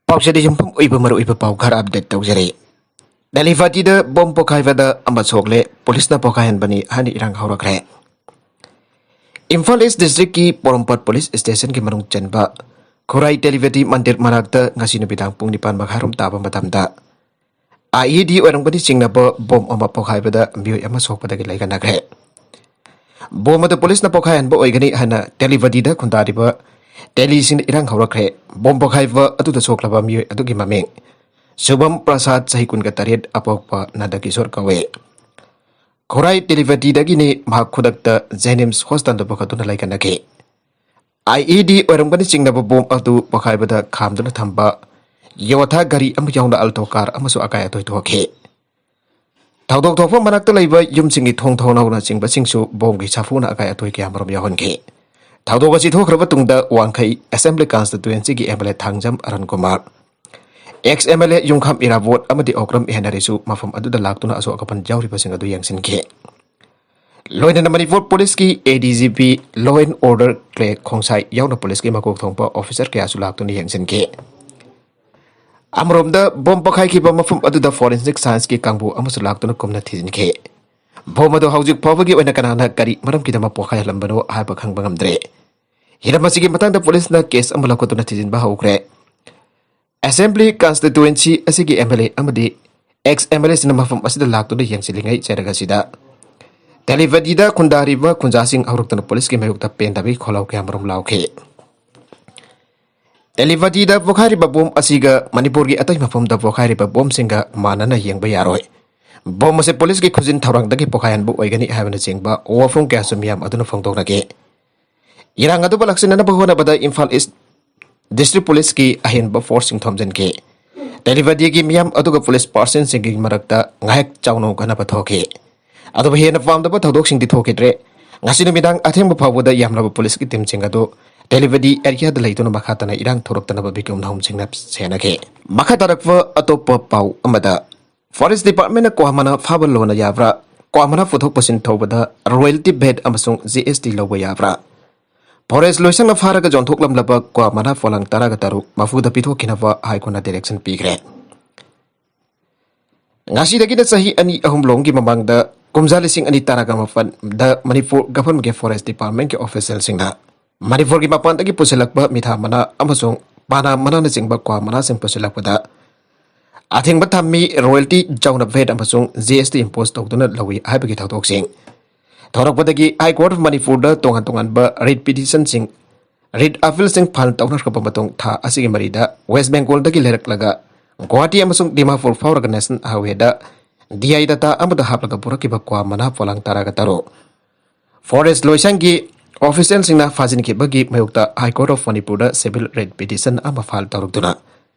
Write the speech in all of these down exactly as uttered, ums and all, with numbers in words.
ꯄꯥꯎꯆꯦꯗ ꯌꯨꯝꯐꯝ ꯑꯣꯏꯕ ꯃꯔꯨꯑꯣꯏꯕ ꯄꯥꯎ ꯈꯔ ꯑꯞꯗꯦꯠ ꯇꯧꯖꯔꯤ꯫ ꯇꯦꯂꯤꯚꯥꯇꯤꯗ ꯕꯣꯝ ꯄꯣꯈꯥꯏꯕꯗ ꯑꯃ ꯁꯣꯛꯂꯦ, ꯄꯨꯂꯤꯁꯅ ꯄꯣꯈꯥꯏꯍꯟꯕꯅꯤ ꯍꯥꯏꯅ ꯏꯔꯥꯡ ꯍꯧꯔꯛꯈ꯭ꯔꯦ꯫ ꯏꯝꯐꯥꯜ ꯏꯁ ꯗꯤꯁꯇ꯭ꯔꯤꯛꯀꯤ ꯄꯣꯔꯣꯝꯄꯥꯠ ꯄꯨꯂꯤꯁ ꯁ꯭ꯇꯦꯁꯟꯒꯤ ꯃꯅꯨꯡ ꯆꯟꯕ ꯈꯨꯔꯥꯏ ꯇꯦꯂꯤꯚꯥꯇꯤ ꯃꯟꯗꯤꯔ ꯃꯅꯥꯛꯇ ꯉꯁꯤ ꯅꯨꯃꯤꯗꯥꯡ ꯄꯨꯡ ꯅꯤꯄꯥꯟ ꯃꯈꯥꯏꯔꯣꯝ ꯇꯥꯕ ꯃꯇꯝꯗ ꯑꯥꯏ ꯏ ꯗꯤ ꯑꯣꯏꯔꯝꯒꯅꯤ ꯆꯤꯡꯅꯕ ꯕꯣꯝ ꯑꯃ ꯄꯣꯈꯥꯏꯕꯗ ꯃꯤꯑꯣꯏ ꯑꯃ ꯁꯣꯛꯄꯗꯒꯤ ꯂꯩꯈꯟꯅꯈ꯭ꯔꯦ꯫ ꯕꯣꯝ ꯑꯗꯨ ꯄꯨꯂꯤꯁꯅ ꯄꯣꯈꯥꯏꯍꯟꯕ ꯑꯣꯏꯒꯅꯤ ꯍꯥꯏꯅ ꯇꯦꯂꯤꯚꯥꯇꯤꯗ ꯈꯨꯟꯗꯥꯔꯤꯕ ꯇꯦꯂꯤꯁꯤꯡꯅ ꯏꯔꯥꯡ ꯍꯧꯔꯛꯈ꯭ꯔꯦ꯫ ꯕꯣꯝ ꯄꯣꯈꯥꯏꯕ ꯑꯗꯨꯗ ꯁꯣꯛꯂꯕ ꯃꯤꯑꯣꯏ ꯑꯗꯨꯒꯤ ꯃꯃꯤꯡ ꯁꯨꯚꯝ ꯄ꯭ꯔꯁꯥꯗ, ꯆꯍꯤ ꯀꯨꯟꯒ ꯇꯔꯦꯠ, ꯑꯄꯣꯛꯄ ꯅꯟꯗꯀꯤꯁꯣꯔ ꯀꯧꯏ꯫ ꯈꯨꯔꯥꯏ ꯇꯦꯂꯤꯚꯥꯇꯤꯗꯒꯤꯅꯤ꯫ ꯃꯍꯥꯛ ꯈꯨꯗꯛꯇ ꯖꯦꯅꯤꯝꯁ ꯍꯣꯁꯄꯤꯇꯥꯜꯗ ꯄꯨꯈꯠꯇꯨꯅ ꯂꯩꯈꯟꯅꯈꯤ꯫ ꯑꯥꯏ ꯏ ꯗꯤ ꯑꯣꯏꯔꯝꯒꯅꯤ ꯆꯤꯡꯅꯕ ꯕꯣꯝ ꯑꯗꯨ ꯄꯣꯈꯥꯏꯕꯗ ꯈꯥꯝꯗꯨꯅ ꯊꯝꯕ ꯌꯣꯊꯥ ꯒꯥꯔꯤ ꯑꯃ ꯌꯥꯎꯅ ꯑꯜꯇꯣ ꯀꯥꯔ ꯑꯃꯁꯨ ꯑꯀꯥꯏ ꯑꯇꯣꯏ ꯊꯣꯛꯈꯤ꯫ ꯊꯧꯗꯣꯛ ꯊꯣꯛꯐꯝ ꯃꯅꯥꯛꯇ ꯂꯩꯕ ꯌꯨꯝꯁꯤꯡꯒꯤ ꯊꯣꯡ ꯊꯣꯡꯅꯥꯎꯅꯆꯤꯡꯕꯁꯤꯡꯁꯨ ꯕꯣꯝꯒꯤ ꯁꯥꯐꯨꯅ ꯑꯀꯥꯏ ꯑꯇꯣꯏ ꯀꯌꯥꯃꯔꯨꯝ ꯌꯥꯎꯍꯟꯈꯤ꯫ ꯊꯧꯗꯣꯛ ꯑꯁꯤ ꯊꯣꯛꯈ꯭ꯔꯕ ꯇꯨꯡꯗ ꯋꯥꯡꯈꯩ ꯑꯦꯁꯦꯝꯕ꯭ꯂꯤ ꯀꯟꯁꯇꯤꯇ꯭ꯋꯦꯟꯁꯤꯒꯤ M L A Thangjam Arun Kumar, ex M L A Yumkham Irabot ꯑꯃꯗꯤ ꯑꯣꯀ꯭ꯔꯝ ꯏꯍꯦꯟꯅꯔꯤꯁꯨ ꯃꯐꯝ ꯑꯗꯨꯗ ꯂꯥꯛꯇꯨꯅ ꯑꯁꯣꯛ ꯑꯄꯟ ꯌꯥꯎꯔꯤꯕꯁꯤꯡ ꯑꯗꯨ ꯌꯦꯡꯁꯤꯟꯈꯤ꯫ ꯂꯣꯏꯅꯅ ꯃꯅꯤꯄꯨꯔ ꯄꯨꯂꯤꯁꯀꯤ A D G P, law and order ꯀ꯭ꯂꯦ ꯈꯣꯡꯁꯥꯏ ꯌꯥꯎꯅ ꯄꯨꯂꯤꯁꯀꯤ ꯃꯀꯣꯛ ꯊꯣꯡꯕ ꯑꯣꯐꯤꯁꯔ ꯀꯌꯥꯁꯨ ꯂꯥꯛꯇꯨꯅ ꯌꯦꯡꯁꯤꯟꯈꯤ꯫ ꯑꯃꯔꯣꯝꯗ ꯕꯣꯝ ꯄꯣꯈꯥꯏꯈꯤꯕ ꯃꯐꯝ ꯑꯗꯨꯗ ꯐꯣꯔꯦꯟꯁꯤꯛ ꯁꯥꯏꯟꯁꯀꯤ ꯀꯥꯡꯕꯨ ꯑꯃꯁꯨ ꯂꯥꯛꯇꯨꯅ ꯀꯨꯞꯅ ꯊꯤꯖꯤꯟꯈꯤ꯫ ꯕꯣꯝ ꯑꯗꯨ ꯍꯧꯖꯤꯛ ꯐꯥꯎꯕꯒꯤ ꯑꯣꯏꯅ ꯀꯅꯥꯅ ꯀꯔꯤ ꯃꯔꯝꯒꯤꯗꯃꯛ ꯄꯣꯈꯥꯏꯍꯜꯂꯝꯕꯅꯣ ꯍꯥꯏꯕ ꯈꯪꯕ ꯉꯝꯗ꯭ꯔꯦ꯫ ꯍꯤꯔꯝ ꯑꯁꯤꯒꯤ ꯃꯇꯥꯡꯗ ꯄꯨꯂꯤꯁꯅ ꯀꯦꯁ ꯑꯃ ꯂꯧꯈꯠꯇꯨꯅ ꯊꯤꯖꯤꯟꯕ ꯍꯧꯈ꯭ꯔꯦ꯫ ꯑꯦꯁꯦꯝꯕ꯭ꯂꯤ ꯀꯟꯁꯇꯤꯇ꯭ꯋꯦꯟꯁꯤ ꯑꯁꯤꯒꯤ ꯑꯦꯝ ꯑꯦꯜ ꯑꯦ ꯑꯃꯗꯤ ꯑꯦꯛꯁ ꯑꯦꯝ ꯑꯦꯜ ꯑꯦꯁꯤꯡꯅ ꯃꯐꯝ ꯑꯁꯤꯗ ꯂꯥꯛꯇꯨꯅ ꯌꯦꯡꯁꯤꯜꯂꯤꯉꯩ ꯆꯩꯔꯛ ꯑꯁꯤꯗ ꯇꯦꯂꯤꯚꯥꯇꯤꯗ ꯈꯨꯟꯗꯥꯔꯤꯕ ꯈꯨꯟꯖꯥꯁꯤꯡ ꯍꯧꯔꯛꯇꯨꯅ ꯄꯨꯂꯤꯁꯀꯤ ꯃꯥꯌꯣꯛꯇ ꯄꯦꯟꯗꯕꯒꯤ ꯈꯣꯜꯂꯥꯎ ꯀꯌꯥꯃꯔꯨꯝ ꯂꯥꯎꯈꯤ꯫ ꯇꯦꯂꯤꯚꯥꯇꯤꯗ ꯄꯣꯈꯥꯏꯔꯤꯕ ꯕꯣꯝ ꯑꯁꯤꯒ ꯃꯅꯤꯄꯨꯔꯒꯤ ꯑꯇꯩ ꯃꯐꯝꯗ ꯄꯣꯈꯥꯏꯔꯤꯕ ꯕꯣꯝꯁꯤꯡꯒ ꯃꯥꯟꯅꯅ ꯌꯦꯡꯕ ꯌꯥꯔꯣꯏ꯫ ꯕꯣꯝ ꯑꯁꯤ ꯄꯨꯂꯤꯁꯀꯤ ꯈꯨꯖꯤꯟ ꯊꯧꯔꯥꯡꯗꯒꯤ ꯄꯣꯈꯥꯏꯍꯟꯕ ꯑꯣꯏꯒꯅꯤ ꯍꯥꯏꯕꯅꯆꯤꯡꯕ ꯋꯥꯐꯝ ꯀꯌꯥꯁꯨ ꯃꯤꯌꯥꯝ ꯑꯗꯨꯅ ꯐꯣꯡꯗꯣꯛꯅꯈꯤ꯫ ꯏꯔꯥꯡ ꯑꯗꯨꯕꯨ ꯂꯥꯛꯁꯤꯟꯅꯅꯕ ꯍꯣꯠꯅꯕꯗ ꯏꯝꯐꯥꯜ ꯏꯁ ꯗꯤꯁꯇ꯭ꯔꯤꯛ ꯄꯨꯂꯤꯁꯀꯤ ꯑꯍꯦꯟꯕ ꯐꯣꯔꯁꯁꯤꯡ ꯊꯣꯝꯖꯤꯟꯈꯤ꯫ ꯇꯦꯂꯤꯚꯥꯇꯤꯒꯤ ꯃꯤꯌꯥꯝ ꯑꯗꯨꯒ ꯄꯨꯂꯤꯁ ꯄꯥꯔꯁꯟꯁꯤꯡꯒꯤ ꯃꯔꯛꯇ ꯉꯥꯏꯍꯥꯛ ꯆꯥꯎꯅ ꯈꯟꯅꯕ ꯊꯣꯛꯈꯤ꯫ ꯑꯗꯨꯕꯨ ꯍꯦꯟꯅ ꯄꯥꯝꯗꯕ ꯊꯧꯗꯣꯛꯁꯤꯡꯗꯤ ꯊꯣꯛꯈꯤꯗ꯭ꯔꯦ꯫ ꯉꯁꯤ ꯅꯨꯃꯤꯗꯥꯡ ꯑꯊꯦꯡꯕ ꯐꯥꯎꯕꯗ ꯌꯥꯝꯂꯕ ꯄꯨꯂꯤꯁꯀꯤ ꯇꯤꯝꯁꯤꯡ ꯑꯗꯨ ꯇꯦꯂꯤꯚꯥꯇꯤ ꯑꯦꯔꯤꯌꯥꯗ ꯂꯩꯗꯨꯅ ꯃꯈꯥ ꯇꯥꯅ ꯏꯔꯥꯡ ꯊꯣꯔꯛꯇꯅꯕ ꯕꯤꯀꯝ ꯅꯍꯨꯝꯁꯤꯡꯅ ꯁꯦꯟꯅꯈꯤ꯫ ꯃꯈꯥ ꯇꯥꯔꯛꯄ ꯑꯇꯣꯞꯄ ꯄꯥꯎ ꯑꯃꯗ, ꯐꯣꯔꯦꯁ ꯗꯤꯄꯥꯔꯠꯃꯦꯟꯅ ꯀ꯭ꯋꯥ ꯃꯅꯥ ꯐꯥꯕ ꯂꯣꯅ ꯌꯥꯕ꯭ꯔꯥ? ꯀ꯭ꯋꯥ ꯃꯅꯥ ꯄꯨꯊꯣꯛ ꯄꯨꯁꯤꯟ ꯇꯧꯕꯗ ꯔꯣꯌꯦꯜꯇꯤ ꯚꯦꯠ ꯑꯃꯁꯨꯡ ꯖꯤ ꯑꯦꯁ ꯇꯤ ꯂꯧꯕ ꯌꯥꯕ꯭ꯔꯥ? ꯐꯣꯔꯦꯁ ꯂꯣꯏꯁꯪꯅ ꯐꯥꯔꯒ ꯌꯣꯟꯊꯣꯛꯂꯝꯂꯕ ꯀ꯭ꯋꯥ ꯃꯅꯥ ꯄꯣꯂꯥꯡ ꯇꯔꯥꯒ ꯇꯔꯨꯛ ꯃꯄꯨꯗ ꯄꯤꯊꯣꯛꯈꯤꯅꯕ ꯍꯥꯏ ꯀꯣꯔꯠꯅ ꯗꯥꯏꯔꯦꯛꯁꯟ ꯄꯤꯈ꯭ꯔꯦ꯫ ꯉꯁꯤꯗꯒꯤꯅ ꯆꯍꯤ ꯑꯅꯤ ꯑꯍꯨꯝ ꯂꯣꯝꯒꯤ ꯃꯃꯥꯡꯗ, ꯀꯨꯝꯖꯥ ꯂꯤꯁꯤꯡ ꯑꯅꯤ ꯇꯔꯥꯒ ꯃꯥꯄꯟꯗ ꯃꯅꯤꯄꯨꯔ ꯒꯚꯔꯟꯃꯦꯟꯠꯀꯤ ꯐꯣꯔꯦꯁ ꯗꯤꯄꯥꯔꯠꯃꯦꯟꯠꯀꯤ ꯑꯣꯐꯤꯁꯤꯌꯦꯜꯁꯤꯡꯅ ꯃꯅꯤꯄꯨꯔꯒꯤ ꯃꯄꯥꯟꯗꯒꯤ ꯄꯨꯁꯤꯜꯂꯛꯄ ꯃꯤꯊꯥ ꯃꯅꯥ ꯑꯃꯁꯨꯡ ꯄꯥꯅꯥ ꯃꯅꯥꯅꯆꯤꯡꯕ ꯀ꯭ꯋꯥ ꯃꯅꯥꯁꯤꯡ ꯄꯨꯁꯤꯜꯂꯛꯄꯗ ꯑꯊꯤꯡꯕ ꯊꯝꯃꯤ, ꯔꯣꯌꯦꯜꯇꯤ ꯆꯥꯎꯅ ꯚꯦꯠ ꯑꯃꯁꯨꯡ ꯖꯤ ꯑꯦꯁ ꯇꯤ ꯏꯝꯄꯣꯁ ꯇꯧꯗꯨꯅ ꯂꯧꯏ ꯍꯥꯏꯕꯒꯤ ꯊꯧꯗꯣꯛꯁꯤꯡ ꯊꯣꯔꯛꯄꯗꯒꯤ ꯍꯥꯏ ꯀꯣꯔꯠ ꯑꯣꯐ ꯃꯅꯤꯄꯨꯔꯗ ꯇꯣꯉꯥꯟ ꯇꯣꯉꯥꯟꯕ ꯔꯤꯠ ꯄꯤꯇꯤꯁꯟꯁꯤꯡ, ꯔꯤꯠ ꯑꯄꯤꯜꯁꯤꯡ ꯐꯥꯏꯜ ꯇꯧꯅꯈ꯭ꯔꯕ ꯃꯇꯨꯡ, ꯊꯥ ꯑꯁꯤꯒꯤ ꯃꯔꯤꯗ ꯋꯦꯁ ꯕꯦꯡꯒꯣꯜꯗꯒꯤ ꯂꯩꯔꯛꯂꯒ ꯒꯨꯋꯥꯍꯥꯇꯤ ꯑꯃꯁꯨꯡ ꯗꯤꯃꯥꯄꯨꯔ ꯐꯥꯎꯔꯒ ꯅꯦꯁꯅꯦꯜ ꯍꯥꯏꯋꯦꯗ ꯗꯤ ꯑꯥꯏ ꯗꯇꯥ ꯑꯃꯗ ꯍꯥꯞꯂꯒ ꯄꯨꯔꯛꯈꯤꯕ ꯀ꯭ꯋꯥ ꯃꯅꯥ ꯄꯣꯂꯥꯡ ꯇꯔꯥꯒ ꯇꯔꯨꯛ ꯐꯣꯔꯦꯁ ꯂꯣꯏꯁꯪꯒꯤ ꯑꯣꯐꯤꯁꯤꯌꯦꯜꯁꯤꯡꯅ ꯐꯥꯖꯤꯟꯈꯤꯕꯒꯤ ꯃꯥꯌꯣꯛꯇ ꯍꯥꯏ ꯀꯣꯔꯠ ꯑꯣꯐ ꯃꯅꯤꯄꯨꯔꯗ ꯁꯤꯚꯤꯜ ꯔꯤꯠ ꯄꯤꯇꯤꯁꯟ ꯑꯃ ꯐꯥꯏꯜ ꯇꯧꯔꯛꯇꯨꯅ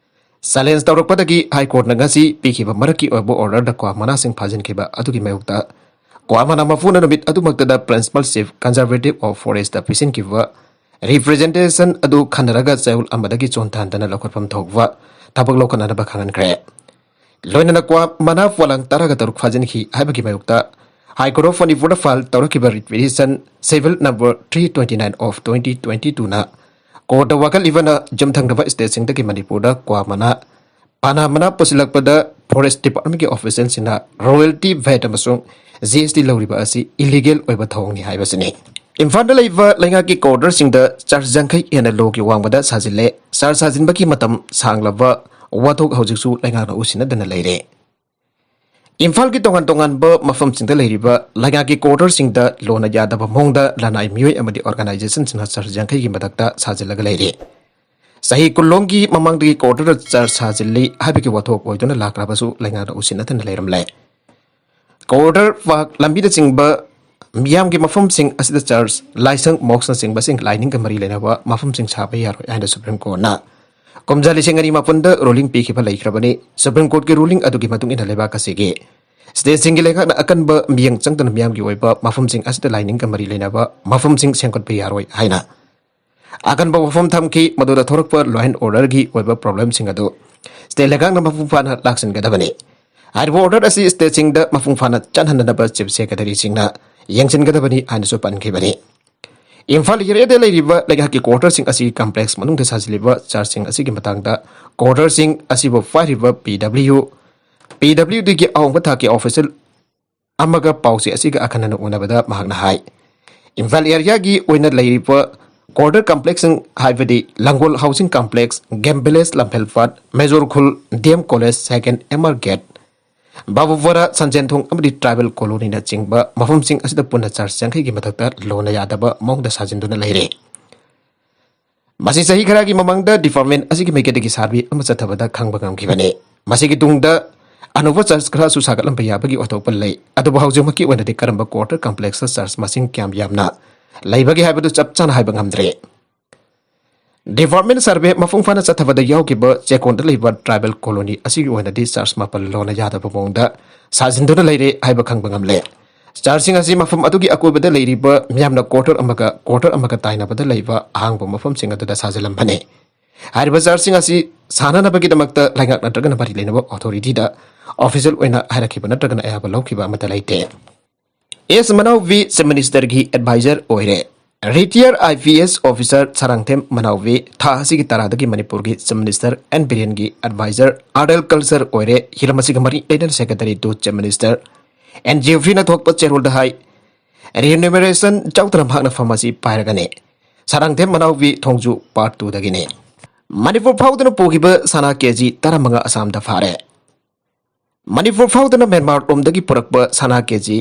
ꯆꯦꯂꯦꯟꯖ ꯇꯧꯔꯛꯄꯗꯒꯤ ꯍꯥꯏ ꯀꯣꯔꯠꯅ ꯉꯁꯤ ꯄꯤꯈꯤꯕ ꯃꯔꯛꯀꯤ ꯑꯣꯏꯕ ꯑꯣꯔꯗꯔꯗ ꯀ꯭ꯋꯥ ꯃꯅꯥꯁꯤꯡ ꯐꯥꯖꯤꯟꯈꯤꯕ ꯑꯗꯨꯒꯤ ꯃꯥꯌꯣꯛꯇ ꯀ꯭ꯋꯥ ꯃꯅꯥ ꯃꯄꯨꯅ ꯅꯨꯃꯤꯠ ꯑꯗꯨꯃꯛꯇꯗ principal chief conservator of forest ꯄꯤꯁꯤꯟꯈꯤꯕ ꯔꯤꯄ꯭ꯔꯖꯦꯟꯇꯦꯁꯟ ꯑꯗꯨ ꯈꯟꯅꯔꯒ ꯆꯌꯣꯜ ꯑꯃꯗꯒꯤ ꯆꯣꯟꯊꯍꯟꯗꯅ ꯂꯧꯈꯠꯐꯝ ꯊꯣꯛꯄ ꯊꯕꯛ ꯂꯧꯈꯠꯅꯅꯕ ꯈꯪꯍꯟꯈ꯭ꯔꯦ꯫ ꯂꯣꯏꯅꯅ ꯀ꯭ꯋꯥ ꯃꯅꯥ ꯄꯣꯂꯥꯡ ꯇꯔꯥꯒ ꯇꯔꯨꯛ ꯐꯥꯖꯤꯟꯈꯤ ꯍꯥꯏꯕꯒꯤ ꯃꯥꯌꯣꯛꯇ ꯍꯥꯏ ꯀꯣꯔꯠ ꯑꯣꯐ ꯃꯅꯤꯄꯨꯔꯗ ꯐꯥꯏꯜ ꯇꯧꯔꯛꯈꯤꯕ writ petition civil number three twenty nine of twenty twenty ꯇꯨꯅ ꯀꯣꯔꯠꯇ ꯋꯥꯀꯠꯂꯤꯕꯅ ꯌꯨꯝꯊꯪꯅꯕ ꯁ꯭ꯇꯦꯠꯁꯤꯡꯗꯒꯤ ꯃꯅꯤꯄꯨꯔꯗ ꯀ꯭ꯋꯥ ꯃꯅꯥ, ꯄꯥꯅꯥ ꯃꯅꯥ ꯄꯨꯁꯤꯜꯂꯛꯄꯗ ꯐꯣꯔꯦꯁ ꯗꯤꯄꯥꯔꯠꯃꯦꯟꯠꯀꯤ ꯑꯣꯐꯤꯁꯤꯌꯦꯜꯁꯤꯡꯅ ꯔꯣꯌꯦꯜꯇꯤ, ꯚꯦꯠ ꯑꯃꯁꯨꯡ ꯖꯤ ꯑꯦꯁ ꯇꯤ ꯂꯧꯔꯤꯕ ꯑꯁꯤ ꯏꯂꯤꯒꯦꯜ ꯑꯣꯏꯕ ꯊꯧꯑꯣꯡꯅꯤ ꯍꯥꯏꯕꯁꯤꯅꯤ꯫ ꯏꯝꯐꯥꯜꯗ ꯂꯩꯕ ꯂꯩꯉꯥꯛꯀꯤ ꯀ꯭ꯋꯥꯇꯔꯁꯤꯡꯗ ꯆꯔꯆ ꯌꯥꯡꯈꯩ ꯍꯦꯟꯅ ꯂꯣꯒꯤ ꯋꯥꯡꯃꯗ ꯁꯥꯖꯤꯜꯂꯦ꯫ ꯆꯔꯆ ꯁꯥꯖꯤꯟꯕꯒꯤ ꯃꯇꯝ ꯁꯥꯡꯂꯕ ꯋꯥꯊꯣꯛ ꯍꯧꯖꯤꯛꯁꯨ ꯂꯩꯉꯥꯛꯅ ꯎꯁꯤꯟꯅꯗꯅ ꯂꯩꯔꯦ꯫ ꯏꯝꯐꯥꯜꯒꯤ ꯇꯣꯉꯥꯟ ꯇꯣꯉꯥꯟꯕ ꯃꯐꯝꯁꯤꯡꯗ ꯂꯩꯔꯤꯕ ꯂꯩꯉꯥꯛꯀꯤ ꯀ꯭ꯋꯥꯇꯔꯁꯤꯡꯗ ꯂꯣꯅ ꯌꯥꯗꯕ ꯃꯑꯣꯡꯗ ꯂꯅꯥꯏ ꯃꯤꯑꯣꯏ ꯑꯃꯗꯤ ꯑꯣꯔꯒꯅꯥꯏꯖꯦꯁꯟꯁꯤꯡꯅ ꯆꯔꯆ ꯌꯥꯡꯈꯩꯒꯤ ꯃꯊꯛꯇ ꯁꯥꯖꯤꯜꯂꯒ ꯂꯩꯔꯤ꯫ ꯆꯍꯤ ꯀꯨꯟꯂꯣꯝꯒꯤ ꯃꯃꯥꯡꯗꯒꯤ ꯀ꯭ꯋꯥꯇꯔꯗ ꯆꯔꯆ ꯁꯥꯖꯤꯜꯂꯤ ꯍꯥꯏꯕꯒꯤ ꯋꯥꯊꯣꯛ ꯑꯣꯏꯗꯨꯅ ꯂꯥꯛꯂꯕꯁꯨ ꯂꯩꯉꯥꯛꯅ ꯎꯁꯤꯟꯅꯗꯅ ꯂꯩꯔꯝꯂꯦ꯫ ꯀ꯭ꯋꯥꯇꯔ, ꯄꯥꯔꯛ, ꯂꯝꯕꯤꯗ ꯆꯤꯡꯕ ꯃꯤꯌꯥꯝꯒꯤ ꯃꯐꯝꯁꯤꯡ ꯑꯁꯤꯗ ꯆꯔꯆ, ꯂꯥꯏꯁꯪ, ꯃꯣꯛꯁꯅꯆꯤꯡꯕꯁꯤꯡ, ꯂꯥꯏꯅꯤꯡꯒ ꯃꯔꯤ ꯂꯩꯅꯕ ꯃꯐꯝꯁꯤꯡ ꯁꯥꯕ ꯌꯥꯔꯣꯏ ꯍꯥꯏꯅ ꯁꯨꯄ꯭ꯔꯤꯝ ꯀꯣꯔꯠꯅ ꯀꯨꯝꯖꯥ ꯂꯤꯁꯤꯡ ꯑꯅꯤ ꯃꯥꯄꯟꯗ ꯔꯨꯂꯤꯡ ꯄꯤꯈꯤꯕ ꯂꯩꯈ꯭ꯔꯕꯅꯤ꯫ ꯁꯨꯄ꯭ꯔꯤꯝ ꯀꯣꯔꯠꯀꯤ ꯔꯨꯂꯤꯡ ꯑꯗꯨꯒꯤ ꯃꯇꯨꯡ ꯏꯟꯅ ꯂꯩꯕꯥꯛ ꯑꯁꯤꯒꯤ ꯁ꯭ꯇꯦꯠꯁꯤꯡꯒꯤ ꯂꯩꯉꯥꯛꯅ ꯑꯀꯟꯕ ꯃꯤꯠꯌꯦꯡ ꯆꯪꯗꯅ ꯃꯤꯌꯥꯝꯒꯤ ꯑꯣꯏꯕ ꯃꯐꯝꯁꯤꯡ ꯑꯁꯤꯗ ꯂꯥꯏꯅꯤꯡꯒ ꯃꯔꯤ ꯂꯩꯅꯕ ꯃꯐꯝꯁꯤꯡ ꯁꯦꯝꯒꯠꯄ ꯌꯥꯔꯣꯏ ꯍꯥꯏꯅ ꯑꯀꯟꯕ ꯋꯥꯐꯝ ꯊꯝꯈꯤ꯫ ꯃꯗꯨꯗ ꯊꯣꯔꯛꯄ law and orderꯒꯤ ꯑꯣꯏꯕ problemꯁꯤꯡ ꯑꯗꯨ ꯁ꯭ꯇꯦꯠ ꯂꯩꯉꯥꯛꯅ ꯃꯄꯨꯡ ꯐꯥꯅ ꯂꯥꯛꯁꯤꯟꯒꯗꯕꯅꯤ꯫ ꯍꯥꯏꯔꯤꯕ order ꯑꯁꯤ ꯁ꯭ꯇꯦꯠꯁꯤꯡꯗ ꯃꯄꯨꯡ ꯐꯥꯅ ꯆꯠꯍꯟꯅꯅꯕ ꯆꯤꯐ ꯁꯦꯀ꯭ꯔꯦꯇꯔꯤꯁꯤꯡꯅ ꯌꯦꯡꯁꯤꯟꯒꯗꯕꯅꯤ ꯍꯥꯏꯅꯁꯨ ꯄꯟꯈꯤꯕꯅꯤ꯫ ꯏꯝꯐꯥꯜ ꯑꯦꯔꯤꯌꯥꯗ ꯂꯩꯔꯤꯕ ꯂꯩꯉꯥꯛꯀꯤ ꯀ꯭ꯋꯥꯇꯔꯁꯤꯡ ꯑꯁꯤ ꯀꯝꯄ꯭ꯂꯦꯛꯁ ꯃꯅꯨꯡꯗ ꯁꯥꯖꯤꯜꯂꯤꯕ ꯆꯔꯆꯁꯤꯡ ꯑꯁꯤꯒꯤ ꯃꯇꯥꯡꯗ ꯀ꯭ꯋꯥꯇꯔꯁꯤꯡ ꯑꯁꯤꯕꯨ ꯄꯥꯏꯔꯤꯕ ꯄꯤ ꯗꯕ꯭ꯂꯤꯎ ꯄꯤ ꯗꯕ꯭ꯂꯤꯎ ꯗꯤꯒꯤ ꯑꯋꯥꯡꯕ ꯊꯥꯛꯀꯤ ꯑꯣꯐꯤꯁꯤꯌꯦꯜ ꯑꯃꯒ ꯄꯥꯎꯆꯦ ꯑꯁꯤꯒ ꯑꯈꯟꯅꯅ ꯎꯅꯕꯗ ꯃꯍꯥꯛꯅ ꯍꯥꯏ, ꯏꯝꯐꯥꯜ ꯑꯦꯔꯤꯌꯥꯒꯤ ꯑꯣꯏꯅ ꯂꯩꯔꯤꯕ ꯀ꯭ꯋꯥꯇꯔ ꯀꯝꯄ꯭ꯂꯦꯛꯁꯁꯤꯡ, ꯍꯥꯏꯕꯗꯤ ꯂꯪꯒꯣꯜ ꯍꯥꯎꯁꯤꯡ ꯀꯝꯄ꯭ꯂꯦꯛꯁ, ꯒꯦꯝ ꯚꯤꯂꯦꯖ, ꯂꯝꯐꯦꯜ ꯄꯥꯠ, ꯃꯦꯖꯣꯔ ꯈꯨꯜ, ꯗꯤ ꯑꯦꯝ ꯀꯣꯂꯦꯖ, ꯁꯦꯀꯦꯟ ꯑꯦꯝ ꯑꯥꯔ ꯒꯦꯠ, ꯕꯥꯕꯨꯄꯥꯔꯥ, ꯁꯟꯖꯦꯟꯊꯣꯡ ꯑꯃꯗꯤ ꯇ꯭ꯔꯥꯏꯕꯦꯜ ꯀꯣꯂꯣꯅꯤꯅꯆꯤꯡꯕ ꯃꯐꯝꯁꯤꯡ ꯑꯁꯤꯗ ꯄꯨꯟꯅ ꯆꯔꯆ ꯌꯥꯡꯈꯩꯒꯤ ꯃꯊꯛꯇ ꯂꯣꯟꯅ ꯌꯥꯗꯕ ꯃꯑꯣꯡꯗ ꯁꯥꯖꯤꯟꯗꯨꯅ ꯂꯩꯔꯦ꯫ ꯃꯁꯤ ꯆꯍꯤ ꯈꯔꯒꯤ ꯃꯃꯥꯡꯗ ꯗꯤꯄꯥꯔꯠꯃꯦꯟ ꯑꯁꯤꯒꯤ ꯃꯥꯏꯀꯩꯗꯒꯤ ꯁꯔꯚꯦ ꯑꯃ ꯆꯠꯊꯕꯗ ꯈꯪꯕ ꯉꯝꯈꯤꯕꯅꯤ꯫ ꯃꯁꯤꯒꯤ ꯇꯨꯡꯗ ꯑꯅꯧꯕ ꯆꯔꯆ ꯈꯔꯁꯨ ꯁꯥꯒꯠꯂꯝꯕ ꯌꯥꯕꯒꯤ ꯋꯥꯊꯣꯛꯄ ꯂꯩ, ꯑꯗꯨꯕꯨ ꯍꯧꯖꯤꯛꯃꯛꯀꯤ ꯑꯣꯏꯅꯗꯤ ꯀꯔꯝꯕ ꯀ꯭ꯋꯥꯇꯔ ꯀꯝꯄ꯭ꯂꯦꯛꯁꯇ ꯆꯔꯆ ꯃꯁꯤꯡ ꯀꯌꯥꯝ ꯌꯥꯝꯅ ꯂꯩꯕꯒꯦ ꯍꯥꯏꯕꯗꯨ ꯆꯞ ꯆꯥꯅ ꯍꯥꯏꯕ ꯉꯝꯗ꯭ꯔꯤ꯫ ꯗꯤꯄꯥꯔꯠꯃꯦꯟ ꯁꯔꯚꯦ ꯃꯄꯨꯡ ꯐꯥꯅ ꯆꯠꯊꯕꯗ ꯌꯥꯎꯈꯤꯕ ꯆꯦꯛꯀꯣꯟꯗ ꯂꯩꯕ ꯇ꯭ꯔꯥꯏꯕꯦꯜ ꯀꯣꯂꯣꯅꯤ ꯑꯁꯤꯒꯤ ꯑꯣꯏꯅꯗꯤ ꯆꯔꯆ ꯃꯥꯄꯜ ꯂꯣꯟꯅ ꯌꯥꯗꯕ ꯃꯑꯣꯡꯗ ꯁꯥꯖꯤꯟꯗꯨꯅ ꯂꯩꯔꯦ ꯍꯥꯏꯕ ꯈꯪꯕ ꯉꯝꯂꯦ꯫ ꯆꯔꯆꯁꯤꯡ ꯑꯁꯤ ꯃꯐꯝ ꯑꯗꯨꯒꯤ ꯑꯀꯣꯏꯕꯗ ꯂꯩꯔꯤꯕ ꯃꯤꯌꯥꯝꯅ ꯀ꯭ꯋꯥꯇꯔ ꯑꯃꯒ ꯀ꯭ꯋꯥꯇꯔ ꯑꯃꯒ ꯇꯥꯏꯅꯕꯗ ꯂꯩꯕ ꯑꯍꯥꯡꯕ ꯃꯐꯝꯁꯤꯡ ꯑꯗꯨꯗ ꯁꯥꯖꯤꯜꯂꯝꯕꯅꯤ꯫ ꯍꯥꯏꯔꯤꯕ ꯆꯔꯆꯁꯤꯡ ꯑꯁꯤ ꯁꯥꯟꯅꯅꯕꯒꯤꯗꯃꯛꯇ ꯂꯩꯉꯥꯛ ꯅꯠꯇ꯭ꯔꯒꯅ ꯃꯔꯤ ꯂꯩꯅꯕ ꯑꯣꯊꯣꯔꯤꯇꯤꯗ ꯑꯣꯐꯤꯁꯤꯌꯦꯜ ꯑꯣꯏꯅ ꯍꯥꯏꯔꯛꯈꯤꯕ ꯅꯠꯇ꯭ꯔꯒꯅ ꯑꯌꯥꯕ ꯂꯧꯈꯤꯕ ꯑꯃꯠꯇ ꯂꯩꯇꯦ꯫ ꯑꯦꯁ ꯃꯅꯥꯎꯕꯤ ꯆꯤꯐ ꯃꯤꯅꯤꯁꯇꯔꯒꯤ ꯑꯦꯗꯚꯥꯏꯖꯔ ꯑꯣꯏꯔꯦ꯫ ꯔꯤꯇꯤꯌꯔ ꯑꯥꯏ ꯄꯤ ꯑꯦꯁ ꯑꯣꯐꯤꯁꯥꯔ ꯁꯥꯔꯥꯡꯊꯦꯝ ꯃꯅꯥꯎꯕꯤ ꯊꯥ ꯑꯁꯤꯒꯤ ꯇꯔꯥꯗꯒꯤ ꯃꯅꯤꯄꯨꯔꯒꯤ ꯆꯤꯐ ꯃꯤꯅꯤꯁꯇꯔ ꯑꯦꯟ ꯕꯤꯔꯦꯟꯒꯤ ꯑꯦꯗꯚꯥꯏꯖꯔ ꯑꯥꯔꯠ ꯑꯦꯟ ꯀꯜꯆꯔ ꯑꯣꯏꯔꯦ꯫ ꯍꯤꯔꯝ ꯑꯁꯤꯒ ꯃꯔꯤ ꯂꯩꯅꯅ secretary to chief minister N ꯖꯦꯐ꯭ꯔꯤꯅ ꯊꯣꯛꯄ ꯆꯦꯔꯣꯜꯗ ꯍꯥꯏ, ꯔꯤꯅꯨꯃꯦꯔꯦꯁꯟ ꯌꯥꯎꯗꯅ ꯃꯍꯥꯛꯅ ꯐꯝ ꯑꯁꯤ ꯄꯥꯏꯔꯒꯅꯤ꯫ ꯁꯥꯔꯥꯡꯊꯦꯝ ꯃꯅꯥꯎꯕꯤ ꯊꯣꯡꯖꯨ ꯄꯥꯔꯠ ꯇꯨꯗꯒꯤꯅꯤ꯫ ꯃꯅꯤꯄꯨꯔ ꯐꯥꯎꯗꯨꯅ ꯄꯨꯈꯤꯕ ꯁꯅꯥ ꯀꯦ ꯖꯤ ꯇꯔꯥꯃꯉꯥ ꯑꯁꯥꯝꯗ ꯐꯥꯔꯦ꯫ ꯃꯅꯤꯄꯨꯔ ꯐꯥꯎꯗꯨꯅ ꯃ꯭ꯌꯥꯟꯃꯥꯔ ꯂꯣꯝꯗꯒꯤ ꯄꯨꯔꯛꯄ ꯁꯅꯥ K G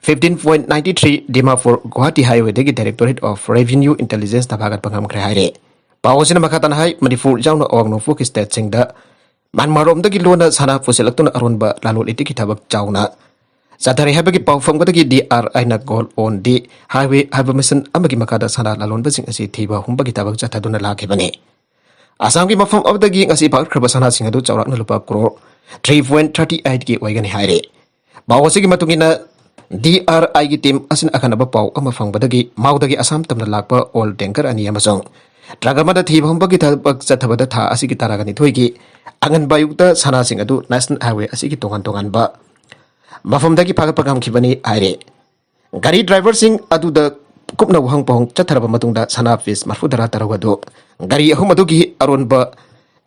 fifteen point ninety three Dimapur Guwahati highwayꯗꯒꯤ Directorate of Revenue Intelligenceꯅ ꯐꯥꯒꯠꯄ ꯉꯝꯈ꯭ꯔꯦ ꯍꯥꯏꯔꯦ꯫ ꯄꯥꯎ ꯑꯁꯤꯅ ꯃꯈꯥ ꯇꯥꯅ ꯍꯥꯏ, ꯃꯅꯤꯄꯨꯔ ꯌꯥꯎꯅ ꯑꯋꯥꯡ ꯅꯣꯡꯄꯣꯛꯀꯤ ꯁ꯭ꯇꯦꯠꯁꯤꯡꯗ ꯃ꯭ꯌꯥꯟꯃꯥꯔ ꯂꯣꯝꯗꯒꯤ ꯂꯣꯟꯅ ꯁꯅꯥ ꯄꯨꯁꯤꯜꯂꯛꯇꯨꯅ ꯑꯔꯣꯟꯕ ꯂꯂꯣꯟ ꯏꯇꯤꯛꯀꯤ ꯊꯕꯛ ꯆꯥꯎꯅ ꯆꯠꯊꯔꯤ ꯍꯥꯏꯕꯒꯤ ꯄꯥꯎ ꯐꯪꯕꯗꯒꯤ ꯗꯤ ꯑꯥꯔ ꯑꯥꯏꯅ Gold on the Highway ꯍꯥꯏꯕ ꯃꯤꯁꯟ ꯑꯃꯒꯤ ꯃꯈꯥꯗ ꯁꯅꯥ ꯂꯂꯣꯟꯕꯁꯤꯡ ꯑꯁꯤ ꯊꯤꯕ ꯍꯨꯝꯕꯒꯤ ꯊꯕꯛ ꯆꯠꯊꯗꯨꯅ ꯂꯥꯛꯈꯤꯕꯅꯤ꯫ ꯑꯁꯥꯝꯒꯤ ꯃꯐꯝ ꯑꯃꯗꯒꯤ ꯉꯁꯤ ꯐꯥꯒꯠꯈ꯭ꯔꯕ ꯁꯅꯥꯁꯤꯡ ꯑꯗꯨ ꯆꯥꯎꯔꯥꯛꯅ ꯂꯨꯄꯥ ꯀ꯭ꯔꯣꯔ three point thirty eightꯀꯤ ꯑꯣꯏꯒꯅꯤ ꯍꯥꯏꯔꯦ꯫ ꯄꯥꯎ ꯑꯁꯤꯒꯤ ꯃꯇꯨꯡ ꯏꯟꯅ, ꯗꯤ ꯑꯥꯔ ꯑꯥꯏꯒꯤ ꯇꯤꯝ ꯑꯁꯤꯅ ꯑꯈꯟꯅꯕ ꯄꯥꯎ ꯑꯃ ꯐꯪꯕꯗꯒꯤ ꯃꯥꯎꯗꯒꯤ ꯑꯁꯥꯝ ꯇꯝꯅ ꯂꯥꯛꯄ ꯑꯣꯏꯜ ꯇꯦꯡꯀꯔ ꯑꯅꯤ ꯑꯃꯁꯨꯡ ꯇ꯭ꯔꯛ ꯑꯃꯗ ꯊꯤꯕ ꯍꯨꯝꯕꯒꯤ ꯊꯕꯛ ꯆꯠꯊꯕꯗ ꯊꯥ ꯑꯁꯤꯒꯤ ꯇꯔꯥꯒ ꯅꯤꯊꯣꯏꯒꯤ ꯑꯉꯟꯕ ꯑꯌꯨꯛꯇ ꯁꯅꯥꯁꯤꯡ ꯑꯗꯨ ꯅꯦꯁꯅꯦꯜ ꯍꯥꯏꯋꯦ ꯑꯁꯤꯒꯤ ꯇꯣꯉꯥꯟ ꯇꯣꯉꯥꯟꯕ ꯃꯐꯝꯗꯒꯤ ꯐꯥꯒꯠꯄ ꯉꯝꯈꯤꯕꯅꯤ ꯍꯥꯏꯔꯦ꯫ ꯒꯥꯔꯤ ꯗ꯭ꯔꯥꯏꯚꯔꯁꯤꯡ ꯑꯗꯨꯗ ꯀꯨꯞꯅ ꯋꯥꯍꯪ ꯄꯥꯎꯍꯪ ꯆꯠꯊꯔꯕ ꯃꯇꯨꯡꯗ ꯁꯅꯥ ꯄꯤꯁ ꯃꯔꯐꯨ ꯇꯔꯥ ꯇꯔꯨꯛ ꯑꯗꯨ ꯒꯥꯔꯤ ꯑꯍꯨꯝ ꯑꯗꯨꯒꯤ ꯑꯔꯣꯟꯕ